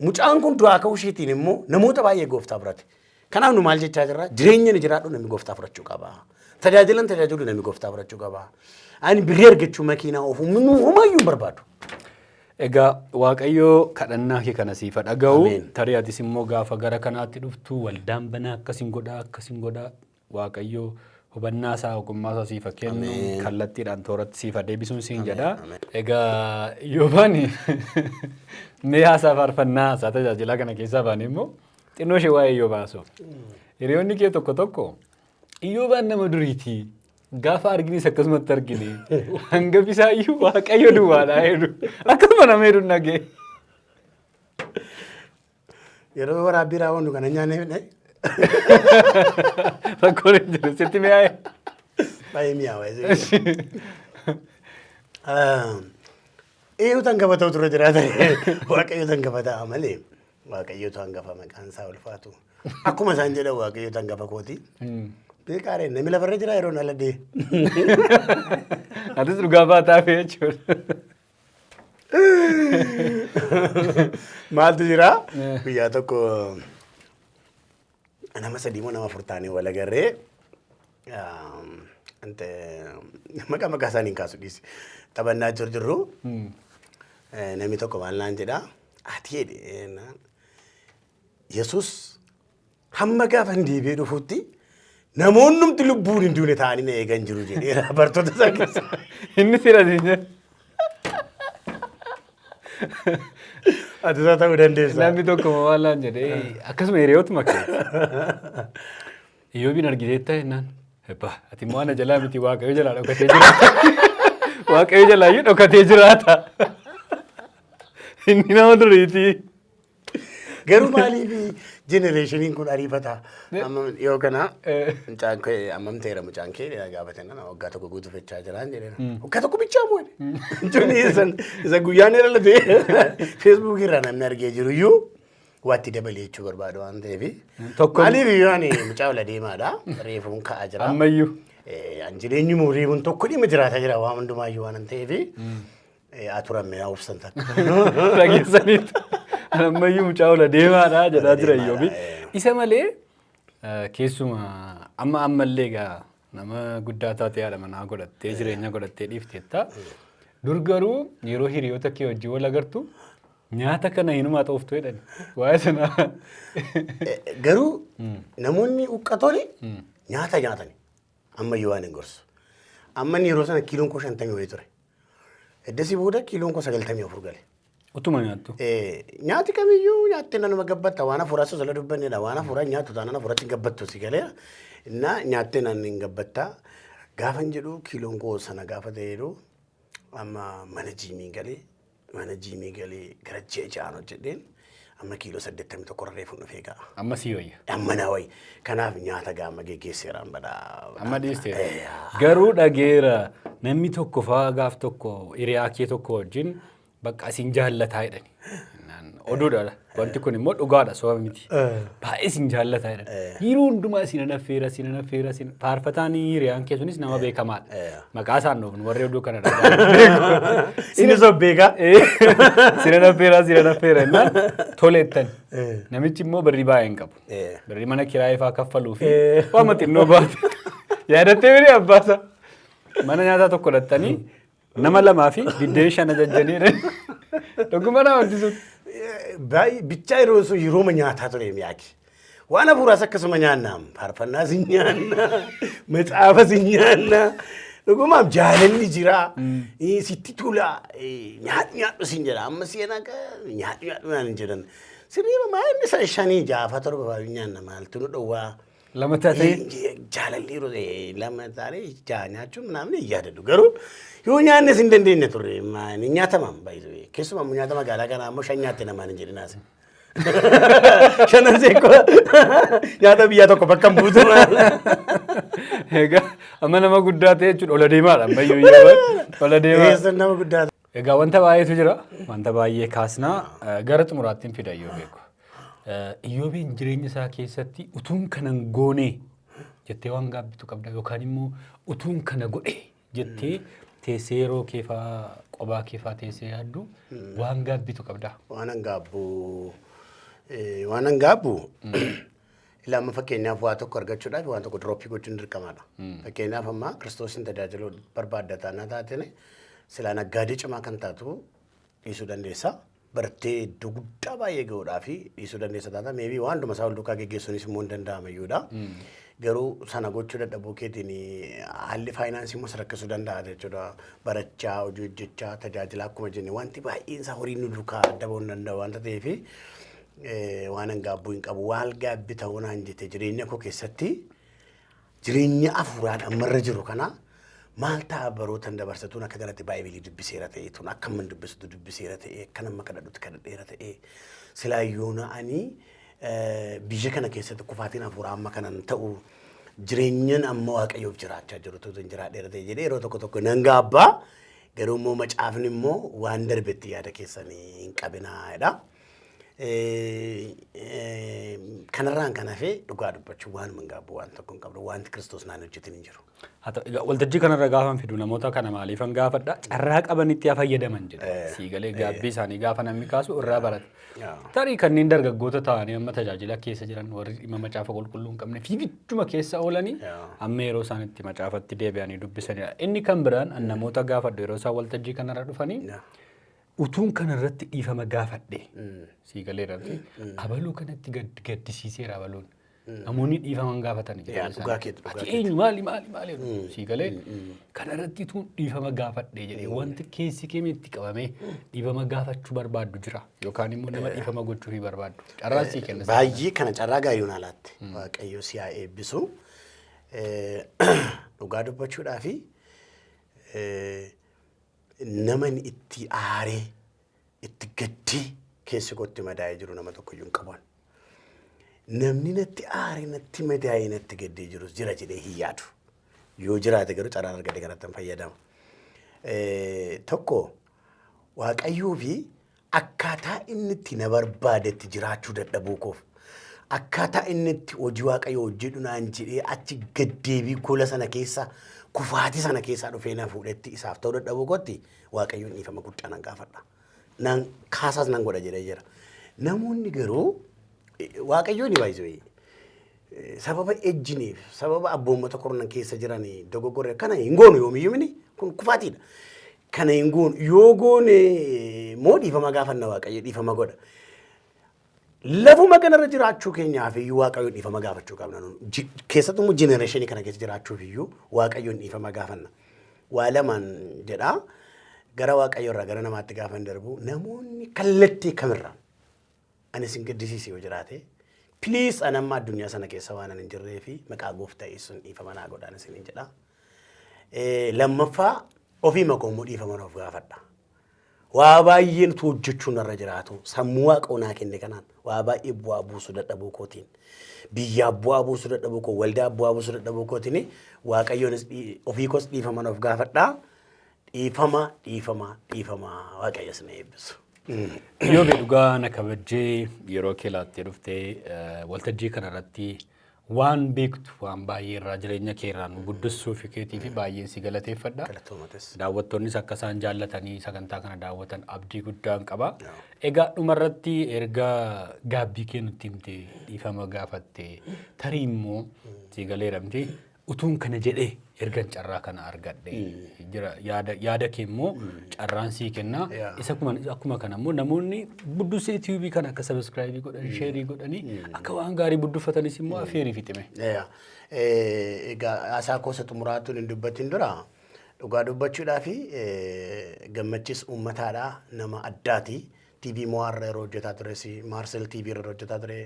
S2: Mucaan kun du'aa ka'uu isheetiin immoo namoota baay'ee gooftaa fudhate. Kanaaf nu maal jechaa jirra? Jireenya ni jiraadhu namni gooftaa fudhachuu qaba. Tajaajilan tajaajilu namni gooftaa fudhachuu qaba. Ani birrii argachuu makiinaa oofuu minuu homaayyuu hin barbaadu.
S1: Egaa Waaqayyo kadhannaa kee kana siif haa dhaga'u. Ameen. Tarii atis immoo gaafa gara kanaatti dhuftu waldaan banaa akkasin godhaa akkasin godhaa Waaqayyo hubannaa isaa ogummaa isaa siif haa kennu
S2: Ameen.
S1: kallattiidhaan tooratti siif haa deebisuun siin jedha.
S2: Ameen.
S1: Egaa Yoobaan mee haasaa faarfannaa haasaa tajaajilaa kana keessaa baane immoo xinnoo ishee waa'ee Iyyoob haasoo. Hiriyoonni kee tokko tokko Iyyoobaan nama duriiti. Gaafa arginis akkasumatti argine. Hangafi isaa iyyuu Waaqayyo duwwaadha jedhu. Akkasuma nama hedduun dhaga'e.
S2: Yeroo waraabbii raawwannu kana nyaannee fidhe.
S1: Rakkoon hin jiru. Sitti mi'aaye.
S2: Baay'ee mi'aawa. Eenyutu hangafa ta'utu irra jiraata? Waaqayyotu hangafa ta'a malee. Waaqayyotu hangafa maqaan isaa ulfaatu. Akkuma isaan jedhan Waaqayyotu hangafa kooti. Beekaaree namni lafarra jira yeroo na ladee.
S1: Atis dhugaa baataa fi jechuudha.
S2: Maaltu jira? Guyyaa tokko nama sadii moo nama afur taanee wal agarree maqaa maqaa isaanii hin kaasu dhiisi. Taphannaa jiru jirru namni tokko maal naan jedha ati jedhe naan Yesus hamma gaafa hin deebi'ee dhufutti namoonnumti lubbuun hin duune ta'anii na eegan jiru jedheera bartoota isaa keessa.
S1: Inni sira siin jedhe.
S2: Ati isaa ta'uu dandeessa.
S1: Namni tokko maal naan jedhee akkasuma hiriyootuma kee. Iyyoobiin argiteetta jennaan. Ebbaa ati immoo ana jalaa miti Waaqayyo jalaa dhokatee jiraata. Waaqayyo jalaa iyyuu dhokatee jiraata. Inni nama duriiti.
S2: Garuu maaliif jenereeshiniin kun ariifata? Amma dhiyoo kana mucaan kee ammam ta'eera mucaan kee jedhee gaafate nana waggaa tokko guutuu fechaa jiraan jedheen. Waggaa tokko bichaa moo jedhe. Jechuun isa guyyaan dhalate feesbuukii irraa namni argee jiru iyyuu waatti dabalee jechuu barbaadu waan ta'eef.
S1: Tokko
S2: Maaliif iyyuu ani mucaa ola deemaadha. Reefuun ka'aa jira.
S1: Ammayyuu.
S2: An jireenyi reefuun tokko dhimma jiraataa jira waan hundumaayyuu waan ta'eef. Aturan mee obsan takka.
S1: Dhageessaniitu. Ammayyuu mucaa ola deemaadha jedhaa jira Iyyoobi. Isa malee keessuma amma ammallee egaa nama guddaa taatee haadha manaa godhattee jireenya godhattee dhiifteetta. Dur garuu yeroo hiriyoota kee wajjin wal agartu nyaata kana hinumaa xooftu jedhani. Waa'ee sanaa.
S2: Garuu namoonni huqqatooni nyaata nyaatani. Ammayyuu waan hin gorsu. Amma inni yeroo sana kiiloon koo 50 wayii ture. Eddasii booda kiiloon koo 94 gale.
S1: Utuma nyaattu.
S2: Nyaati kamiyyuu nyaattee nanuma gabbatta waan hafuuraa osoo dubbannedha waan hafuuraa nyaattu taanaan hafuuratti hin gabbattu si galee innaa nyaattee nan hin gabbatta gaafan jedhu kiiloon koo sana gaafa ta'e jedhu amma mana jiimii galee mana jiimii galee gara ji'a ja'aan hojjedheen amma kiiloo 81 irra reefuun dhufee ga'a.
S1: Amma sii wayya.
S2: Amma na wayya. Kanaaf nyaata gaama geggeesseeraan badaa.
S1: Amma dhiisteera. Garuu dhageera namni tokko faa gaaf tokko hiriyaa kee tokko wajjin bakka isin jaallataa jedhani. Oduudha. Wanti kun immoo dhugaadha soba miti. Baay'ee isin jaallataa jedhan. Yeroo hundumaa isin affeera isin affeera isin faarfataan hiriyaan kee sunis nama beekamaadha. Maqaa isaan dhoofnu warri oduu kana dhaga'an.
S2: Inni sob beekaa.
S1: Sinan affeera sinan affeera jennaan toleettan. Namichi immoo birrii baay'ee hin qabu. Birrii mana kiraayee fa'aa kaffaluu fi waama xinnoo baate. Yaadattee biri abbaasa. Mana nyaataa tokko dhattanii nama lamaa fi 25 ajajjanii. Dhuguma nama wanti.
S2: Baay'ee bichaa yeroo sun yerooma nyaataa ture mi'aaki. Waan hafuuraas akkasuma nyaanna. Faarfannaas hin nyaanna. Matsaafas hin nyaanna. Dhugumaaf jaalalli jira. Sitti tola. Nyaadhu nyaadhu siin jedha. Amma seenaa nyaadhu nyaadhu naan hin jedhan. Sirriima maa inni isa shanii jaafa torba fa'aa nyaanna, maaltu nu dhowwaa?
S1: Lama taatee.
S2: Jaalalli yeroo lama taanee jaha nyaachuun namni hin yaadadhu. Garuu yoo nyaannes hin dandeenye turre, ni nyaatamam baay'ee. Keessumaa immoo nyaata magaalaa kanaa immoo shan nyaatte namaan hin jedhinaas. Shanan seekoo nyaata biyyaa tokko bakka hin buutu.
S1: Egaa amma nama guddaa ta'e jechuudha, ola deemaadha ammayyuu yoo ola deemaa.
S2: Eessa nama guddaa.
S1: Egaa wanta baay'eetu jira. Wanta baay'ee kaasnaa gara xumuraattiin fida Iyyoo beeku. Iyyoobeen jireenya isaa keessatti utuun kanan goonee jettee waan gaabbitu qabda, yookaan immoo utuun kana godhe jettee teessee yeroo keefaa qobaa keefaa teessee yaaddu waan gaabbitu qabda.
S2: Waan an gaabbu ilaa, fakkeenyaaf waa tokko argachuudhaaf waan tokko drop gochuun dirqamaadha. Fakkeenyaaf amma Kiristoosin tajaajiluu barbaadda taanaa taateen silaa naggaadee cimaa kan taatu dhiisuu dandeessa. Bartee iddoo guddaa baay'ee ga'uudhaa fi dhiisuu dandeessa taata. Maybe waan hunduma isaa wal duukaa geggeessuunis immoo hin danda'ama iyyuudha. Garuu sana gochuu dadhabuu keetiin haalli faayinaansii immoo si rakkisuu danda'a jechuudha. Barachaa, hojii hojjechaa, tajaajila akkuma jenne wanti baay'een isaa horii nu duukaa adda ba'uu hin danda'u waanta ta'eef waan an gaabbuu hin qabu. Waan gaabbi ta'uu naan jette, jireenya koo keessatti jireenya afuuraan ammarra jiru kana maal ta'a, barootan dabarsatuun akka kanatti baay'ibilii dubbiseera ta'e, tun akka amman dubbisutu dubbiseera ta'e, akka nama kadhadhutti kadhadheera ta'e, silaa yoona ani biyya kana keessatti kufaatiin afuuraa amma kanan ta'u, jireenyan amma Waaqayyoof jiraachaa jiru tuutu hin jiraadheera ta'e jedhee yeroo tokko tokko nan gaabbaa. Garuu immoo macaafni immoo waan darbetti yaada keessanii hin qabinaa jedha. Kanarraan kan hafe dhugaa dubbachuu waan hin gaabbu, waan tokko hin qabdu, wanti Kiristoos naan hojjetin hin jiru.
S1: Haa ta'u, egaa waltajjii kanarra gaafan fidu namoota kana maaliifan gaafadha? Carraa qabanitti haa fayyadaman jedha. Siigalee gaabbii isaanii gaafa namni kaasu irraa barata. Tarii kanneen dargaggoota ta'anii amma tajaajila keessa jiran, warri dhimma macaafa qulqulluu hin qabne fiigichuma keessa oolanii, amma yeroo isaan itti macaafatti deebi'anii dubbisanidha. Inni kan biraan an namoota gaafadhu yeroo isaan waltajjii kanarra dhufanii utuun kanarratti dhiifama gaafadhe, siigalee irratti abaluu kanatti gaddisiiseera abaluun. Namoonni dhiifama hin gaafatan jireenya
S2: Dhugaa
S1: isaanii.
S2: keeti, dhugaa.
S1: Ati eenyu, maali maali maali jedhu. Siigalee kanarratti utuun dhiifama gaafadhe jedhee wanti keessi kee itti qabamee dhiifama gaafachuu barbaaddu jira, yookaan immoo nama dhiifama gochuufii barbaaddu. Carraan sii kenna.
S2: Baay'ee kana carraa gaarii naa laatte. Waaqayyo si haa eebbisu. Dhugaa dubbachuudhaa fi nama inni itti aaree itti gaddee keessi kootti madaa'ee jiru nama tokko iyyuu hin qabu. Namni natti aaree natti madaa'ee natti gaddee jirus jira jedhee hin yaadu. Yoo jiraate garuu carraan argadhe kanatti hin fayyadama. Tokko Waaqayyoo fi akkaataa inni itti na barbaadetti jiraachuu dadhabuu koof, akkaataa inni itti hojii Waaqayyoo hojjedhu naan jedhee achi gaddeebii gola sana keessa kufaatii sana keessaa dhufee na fuudhetti isaaf ta'uu dadhabuu kootti Waaqayyoon dhiifama guddaa nan gaafadha. Nan kaasaas nan godha jedhee jira. Namoonni garuu Waaqayyoon ni baay'isee sababa ejjiniif, sababa abboommota kurnan keessa jiran dogoggorre kana hin goonu yoomiyyuu mini, kun kufaatiidha. Kana hin goonu, yoo goone immoo dhiifama gaafanna, Waaqayyo dhiifama godha. Lafuma kanarra jiraachuu keenyaaf iyyuu Waaqayyoon dhiifama gaafachuu qabna. Keessattuu immoo generation kana keessa jiraachuuf iyyuu Waaqayyoon dhiifama gaafanna. Waa lamaan jedhaa, gara Waaqayyo irraa gara namaatti gaafa hin darbu, namoonni kallattii kamirraa ani isin gaddisiise yoo jiraate, please, ani amma addunyaa sana keessa waan ani hin jirree fi maqaa gooftaa Yesuusin dhiifama naa godhaan isiniin jedha. Lammaffaa ofii makoo immoo dhiifama of gaafadha. Waa baay'een utuu hojjechuun narra jiraatu sammuu Waaqa naa kenne kanaan waa baay'ee bu'aa buusuu dadhabuu kootiin, biyyaaf bu'aa buusuu dadhabuu koo, waldaa bu'aa buusuu dadhabuu kootiin Waaqayyoonis ofii koos dhiifama of gaafadha. Dhiifama, dhiifama, dhiifama. Waaqayyos na eebbisu.
S1: Iyyoobe, dhugaa na kabajjee yeroo kee laattee dhuftee waltajjii kanarratti waan beektu waan baay'ee irraa jireenya kee irraa nu guddisuu fi keetii fi baay'een si galateeffadha.
S2: Galatoomates.
S1: Daawwattoonnis akka isaan jaallatanii sagantaa kana daawwatan abdii guddaan qaba. Egaa dhumarratti erga gaabbii kee nutti himte, dhiifama gaafatte, tarii immoo si galeeramti Utuun kana jedhee ergan carraa kana argadhe jira, yaada kee immoo carraan sii kenna. Isa akkuma kana immoo namoonni Buddusee Tube kana akka subscribe godhan, share godhanii akka waan gaarii buddufatanis immoo afeerii fixime.
S2: Egaa haasaa koosa xumuraatuun hin dubbatin dura, dhugaa dubbachuudhaa fi Gammachis uummataadha, nama addaati. TV Mo'aarra yeroo hojjetaa tures, Maarsel TV irra hojjetaa ture.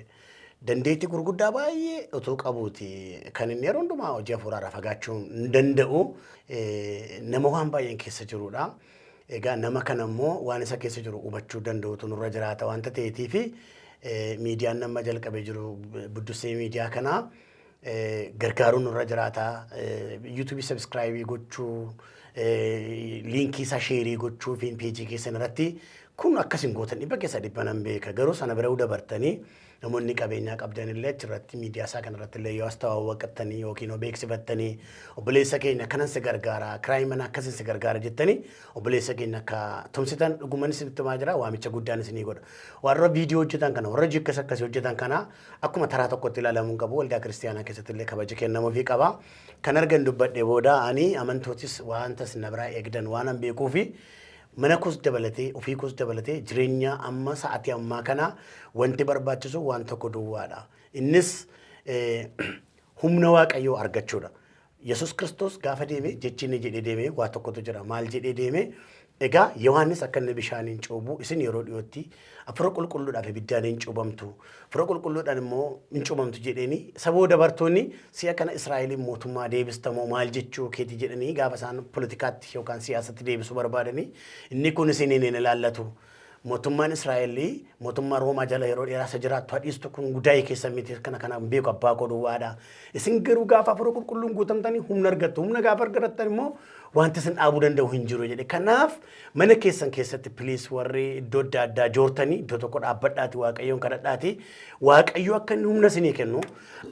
S2: Dandeettii gurguddaa baay'ee utuu qabuuti kan inni yeroo hundumaa hojii hafuuraarraa fagaachuu hin danda'u. Nama waan baay'een keessa jirudha. Egaa nama kana immoo waan isa keessa jiru hubachuu danda'utu nurra jiraata waanta ta'eetiif, miidiyaan nama jalqabee jiru Buddusee Miidiyaa kanaa gargaaruun nurra jiraata. YouTube subscribe gochuu, link isaa share gochuu fi peejii keessan irratti kun akkas hin gootan 100% nan beeka. Garuu sana bira dabartanii namoonni qabeenyaa qabdan illee achirratti miidiyaa isaa kanarratti illee yoo as tawaawwaqattanii yookiin yoo beeksifattanii, obboleessa keenya kanan si gargaara, kiraayii mana akkasin si gargaara jettanii obboleessa keenya akka tumsitan dhuguman isinitti himaa jira, waamicha guddaan isinii godha. Warra viidiyoo hojjetan kana, warra hojii akkas akkasii hojjetan kana akkuma taraa tokkotti ilaalamuu qabu, waldaa kiristiyaanaa keessatti illee kabaja kennamuufii qaba. Kan argan dubbadhe booda, ani amantootis wanta isin na biraa eegdan waan an beekuufi, mana koos dabalatee, ofii koos dabalatee, jireenya amma sa'atii ammaa kana wanti barbaachisu waan tokko duwwaadha. Innis humna Waaqayyoo argachuudha. Yesus Kiristoos gaafa deeme jechi inni jedhee deeme waa tokkotu jira. Maal jedhee deeme? Egaa Yohaannis akka inni bishaaniin cuubu, isin yeroo dhiyootti Hafuura Qulqulluudhaaf ibiddaan hin cuubamtu. Hafuura Qulqulluudhaan immoo hin cuubamtu jedheeni. Isa booda bartoonni, si'a kana Israa'eliin mootummaa deebistamoo, maal jechuu keeti jedhanii gaafa isaan poolitikaatti yookaan siyaasatti deebisuu barbaadanii, inni kun isiniin hin ilaallatu. Mootummaan Israa'el mootummaa Roomaa jala yeroo dheeraa isa jiraattu hadhiistu, kun gudaayii keessa miti, kana kana beeku abbaa koo duwwaadha. Isin garuu gaafa Hafuura Qulqulluun guutamtanii humna argattu. Humna gaafa argattan immoo wanti isin dhaabuu danda'u hin jiru jedhe. Kanaaf mana keessan keessatti, please, warri iddoo adda addaa joortanii, iddoo tokko dhaabbadhaati Waaqayyoon kadhadhaati. Waaqayyo akka inni humna isinii kennu,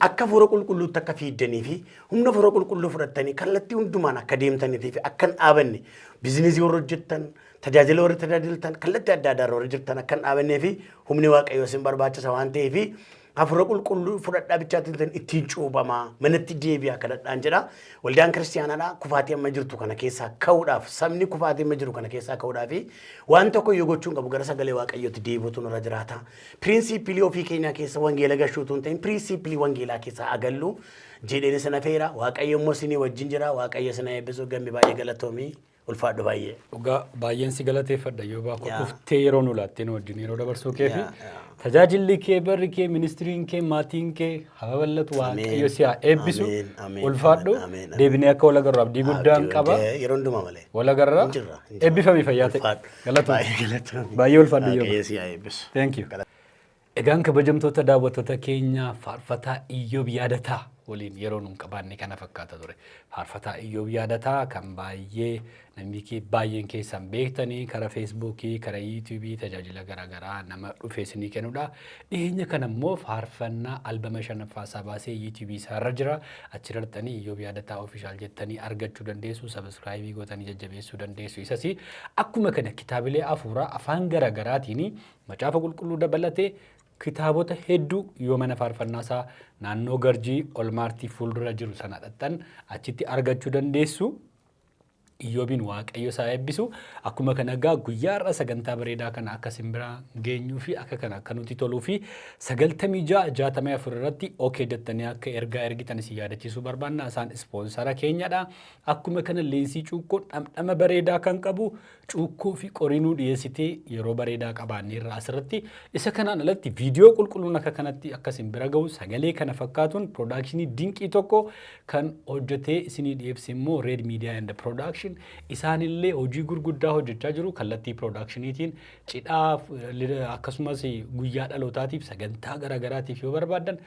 S2: akka Hafuura Qulqulluutti akka fiiddanii fi humna Hafuura Qulqulluu fudhattanii kallattii hundumaan akka deemtaniitii fi akka hin dhaabanne, business warra hojjettan, tajaajila warri tajaajiltan, kallattii adda addaa warri jirtan akka hin dhaabannee fi humni Waaqayyoo isin barbaachisa waan ta'eef, Hafuura Qulqulluu fudhadhaa bichaatiin ittiin cuubamaa, manatti deebi'aa, kadhadhaan jedha. Waldaan kiristiyaanaadha kufaatii amma jirtu kana keessaa ka'uudhaaf, sabni kufaatii amma jiru kana keessaa ka'uudhaaf waan tokko iyyuu gochuu hin qabu, gara sagalee Waaqayyootti deebi'utu nurra jiraata. Principle ofii keenyaa keessa wangeela gashuutu hin ta'in, principle wangeelaa keessaa agallu jedheen isin afeera. Waaqayyo immoo isinii wajjin jira. Waaqayyo isin eebbisu. Gammi, baay'ee galatoomii, ulfaadhu baay'ee.
S1: Dhugaa baay'een si galateeffadha yoo baakoo dhuftee yeroo nu laattee nu wajjin yeroo dabarsuu kee fi tajaajilli kee, barri kee, ministry-n kee, maatiin kee haa babal'atu, Waaqayyo si haa eebbisu.
S2: Ameen, ameen,
S1: Ulfaadhu.
S2: Ameen, ameen.
S1: Deebinee akka wal agarru abdii guddaan qaba.
S2: Yeroo hundumaa malee.
S1: Wal agarra.
S2: Hin jirra, hin jirra.
S1: Eebbifamii, fayyaa ta'e.
S2: Ulfaadhu.
S1: Galatoomii.
S2: Baay'ee galatoomii.
S1: Baay'ee ulfaadhu yoo.
S2: Waaqayyo si haa eebbisu.
S1: Thank you. Egaan kabajamtoota daawwattoota keenya, Faarfataa Iyyoob Yaadataa waliin yeroo nuun qabaanne kana fakkaata ture. Faarfataa Iyyoob Yaadataa kan baay'ee namni baay'een keessan beektanii, karaa Feesbuukii, karaa Yuutuubii tajaajila garaagaraa nama dhufee isinii kennudha. Dhiyeenya kana immoo faarfannaa albama shanaffaa isaa baasee Yuutuubii isaarra jira. Achi dartanii Iyyoob Yaadataa Official jettanii argachuu dandeessu. Subscribe gootanii jajjabeessuu dandeessu. Isas akkuma kana kitaabilee hafuuraa afaan garaagaraatiin, Macaafa Qulqulluu dabalatee kitaabota hedduu yoo mana faarfannaa isaa naannoo Garjii Olmaartii fuuldura jiru sana dhaqxan achitti argachuu dandeessu. Iyyoobiin Waaqayyo isaa eebbisu. Akkuma kana egaa guyyaa har'a sagantaa bareedaa kana akka isin bira geenyuu fi akka kana akka nuti toluu fi 96 64 irratti okay jettanii akka ergaa ergitan isin yaadachiisuu barbaanna. Isaan sponsor keenyadha. Akkuma kana Leensii Cuukkoon dhamdhama bareedaa kan qabu cuukkoo fi qorinuu dhiyeessitee yeroo bareedaa qabaanneerra asirratti. Isa kanaan alatti viidiyoo qulqulluun akka kanatti akka isin bira gahu sagalee kana fakkaatuun production dinqii tokko kan hojjetee isinii dhiyeesse immoo Red Media and Production. Isaanillee hojii gurguddaa hojjechaa jiru kallattii productioniitiin. Cidhaa akkasumas guyyaa dhalootaatiif, sagantaa garaagaraatiif yoo barbaaddan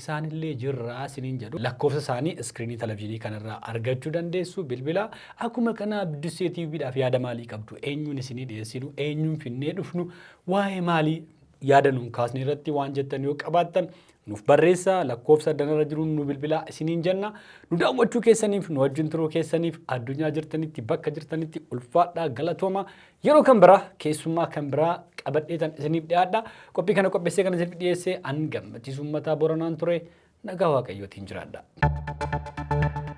S1: isaanillee jirraa isiniin jedhu. Lakkoofsa isaanii screen televizyiinii kanarraa argachuu dandeessu, bilbila. Akkuma kana Buddusee TVdhaaf yaada maalii qabdu? Eenyuun isinii dhiyeessinu? Eenyuun finnee dhufnu? Waa'ee maalii yaada nuun kaasne irratti waan jettan yoo qabaattan nuuf barreessaa, lakkoofsa danarra jiruun nu bilbilaa isiniin jenna. Nu daawwachuu keessaniif, nu wajjin turuu keessaniif, addunyaa jirtanitti, bakka jirtanitti ulfaadhaa, galatooma. Yeroo kan biraa keessummaa kan biraa qabadheetan isiniif dhiyaadha. Qophii kana qopheessee kan isiniif dhiyeesse an Gammachiisuu Uummataa Boranaan ture. Nagaa Waaqayyootiin jiraadha.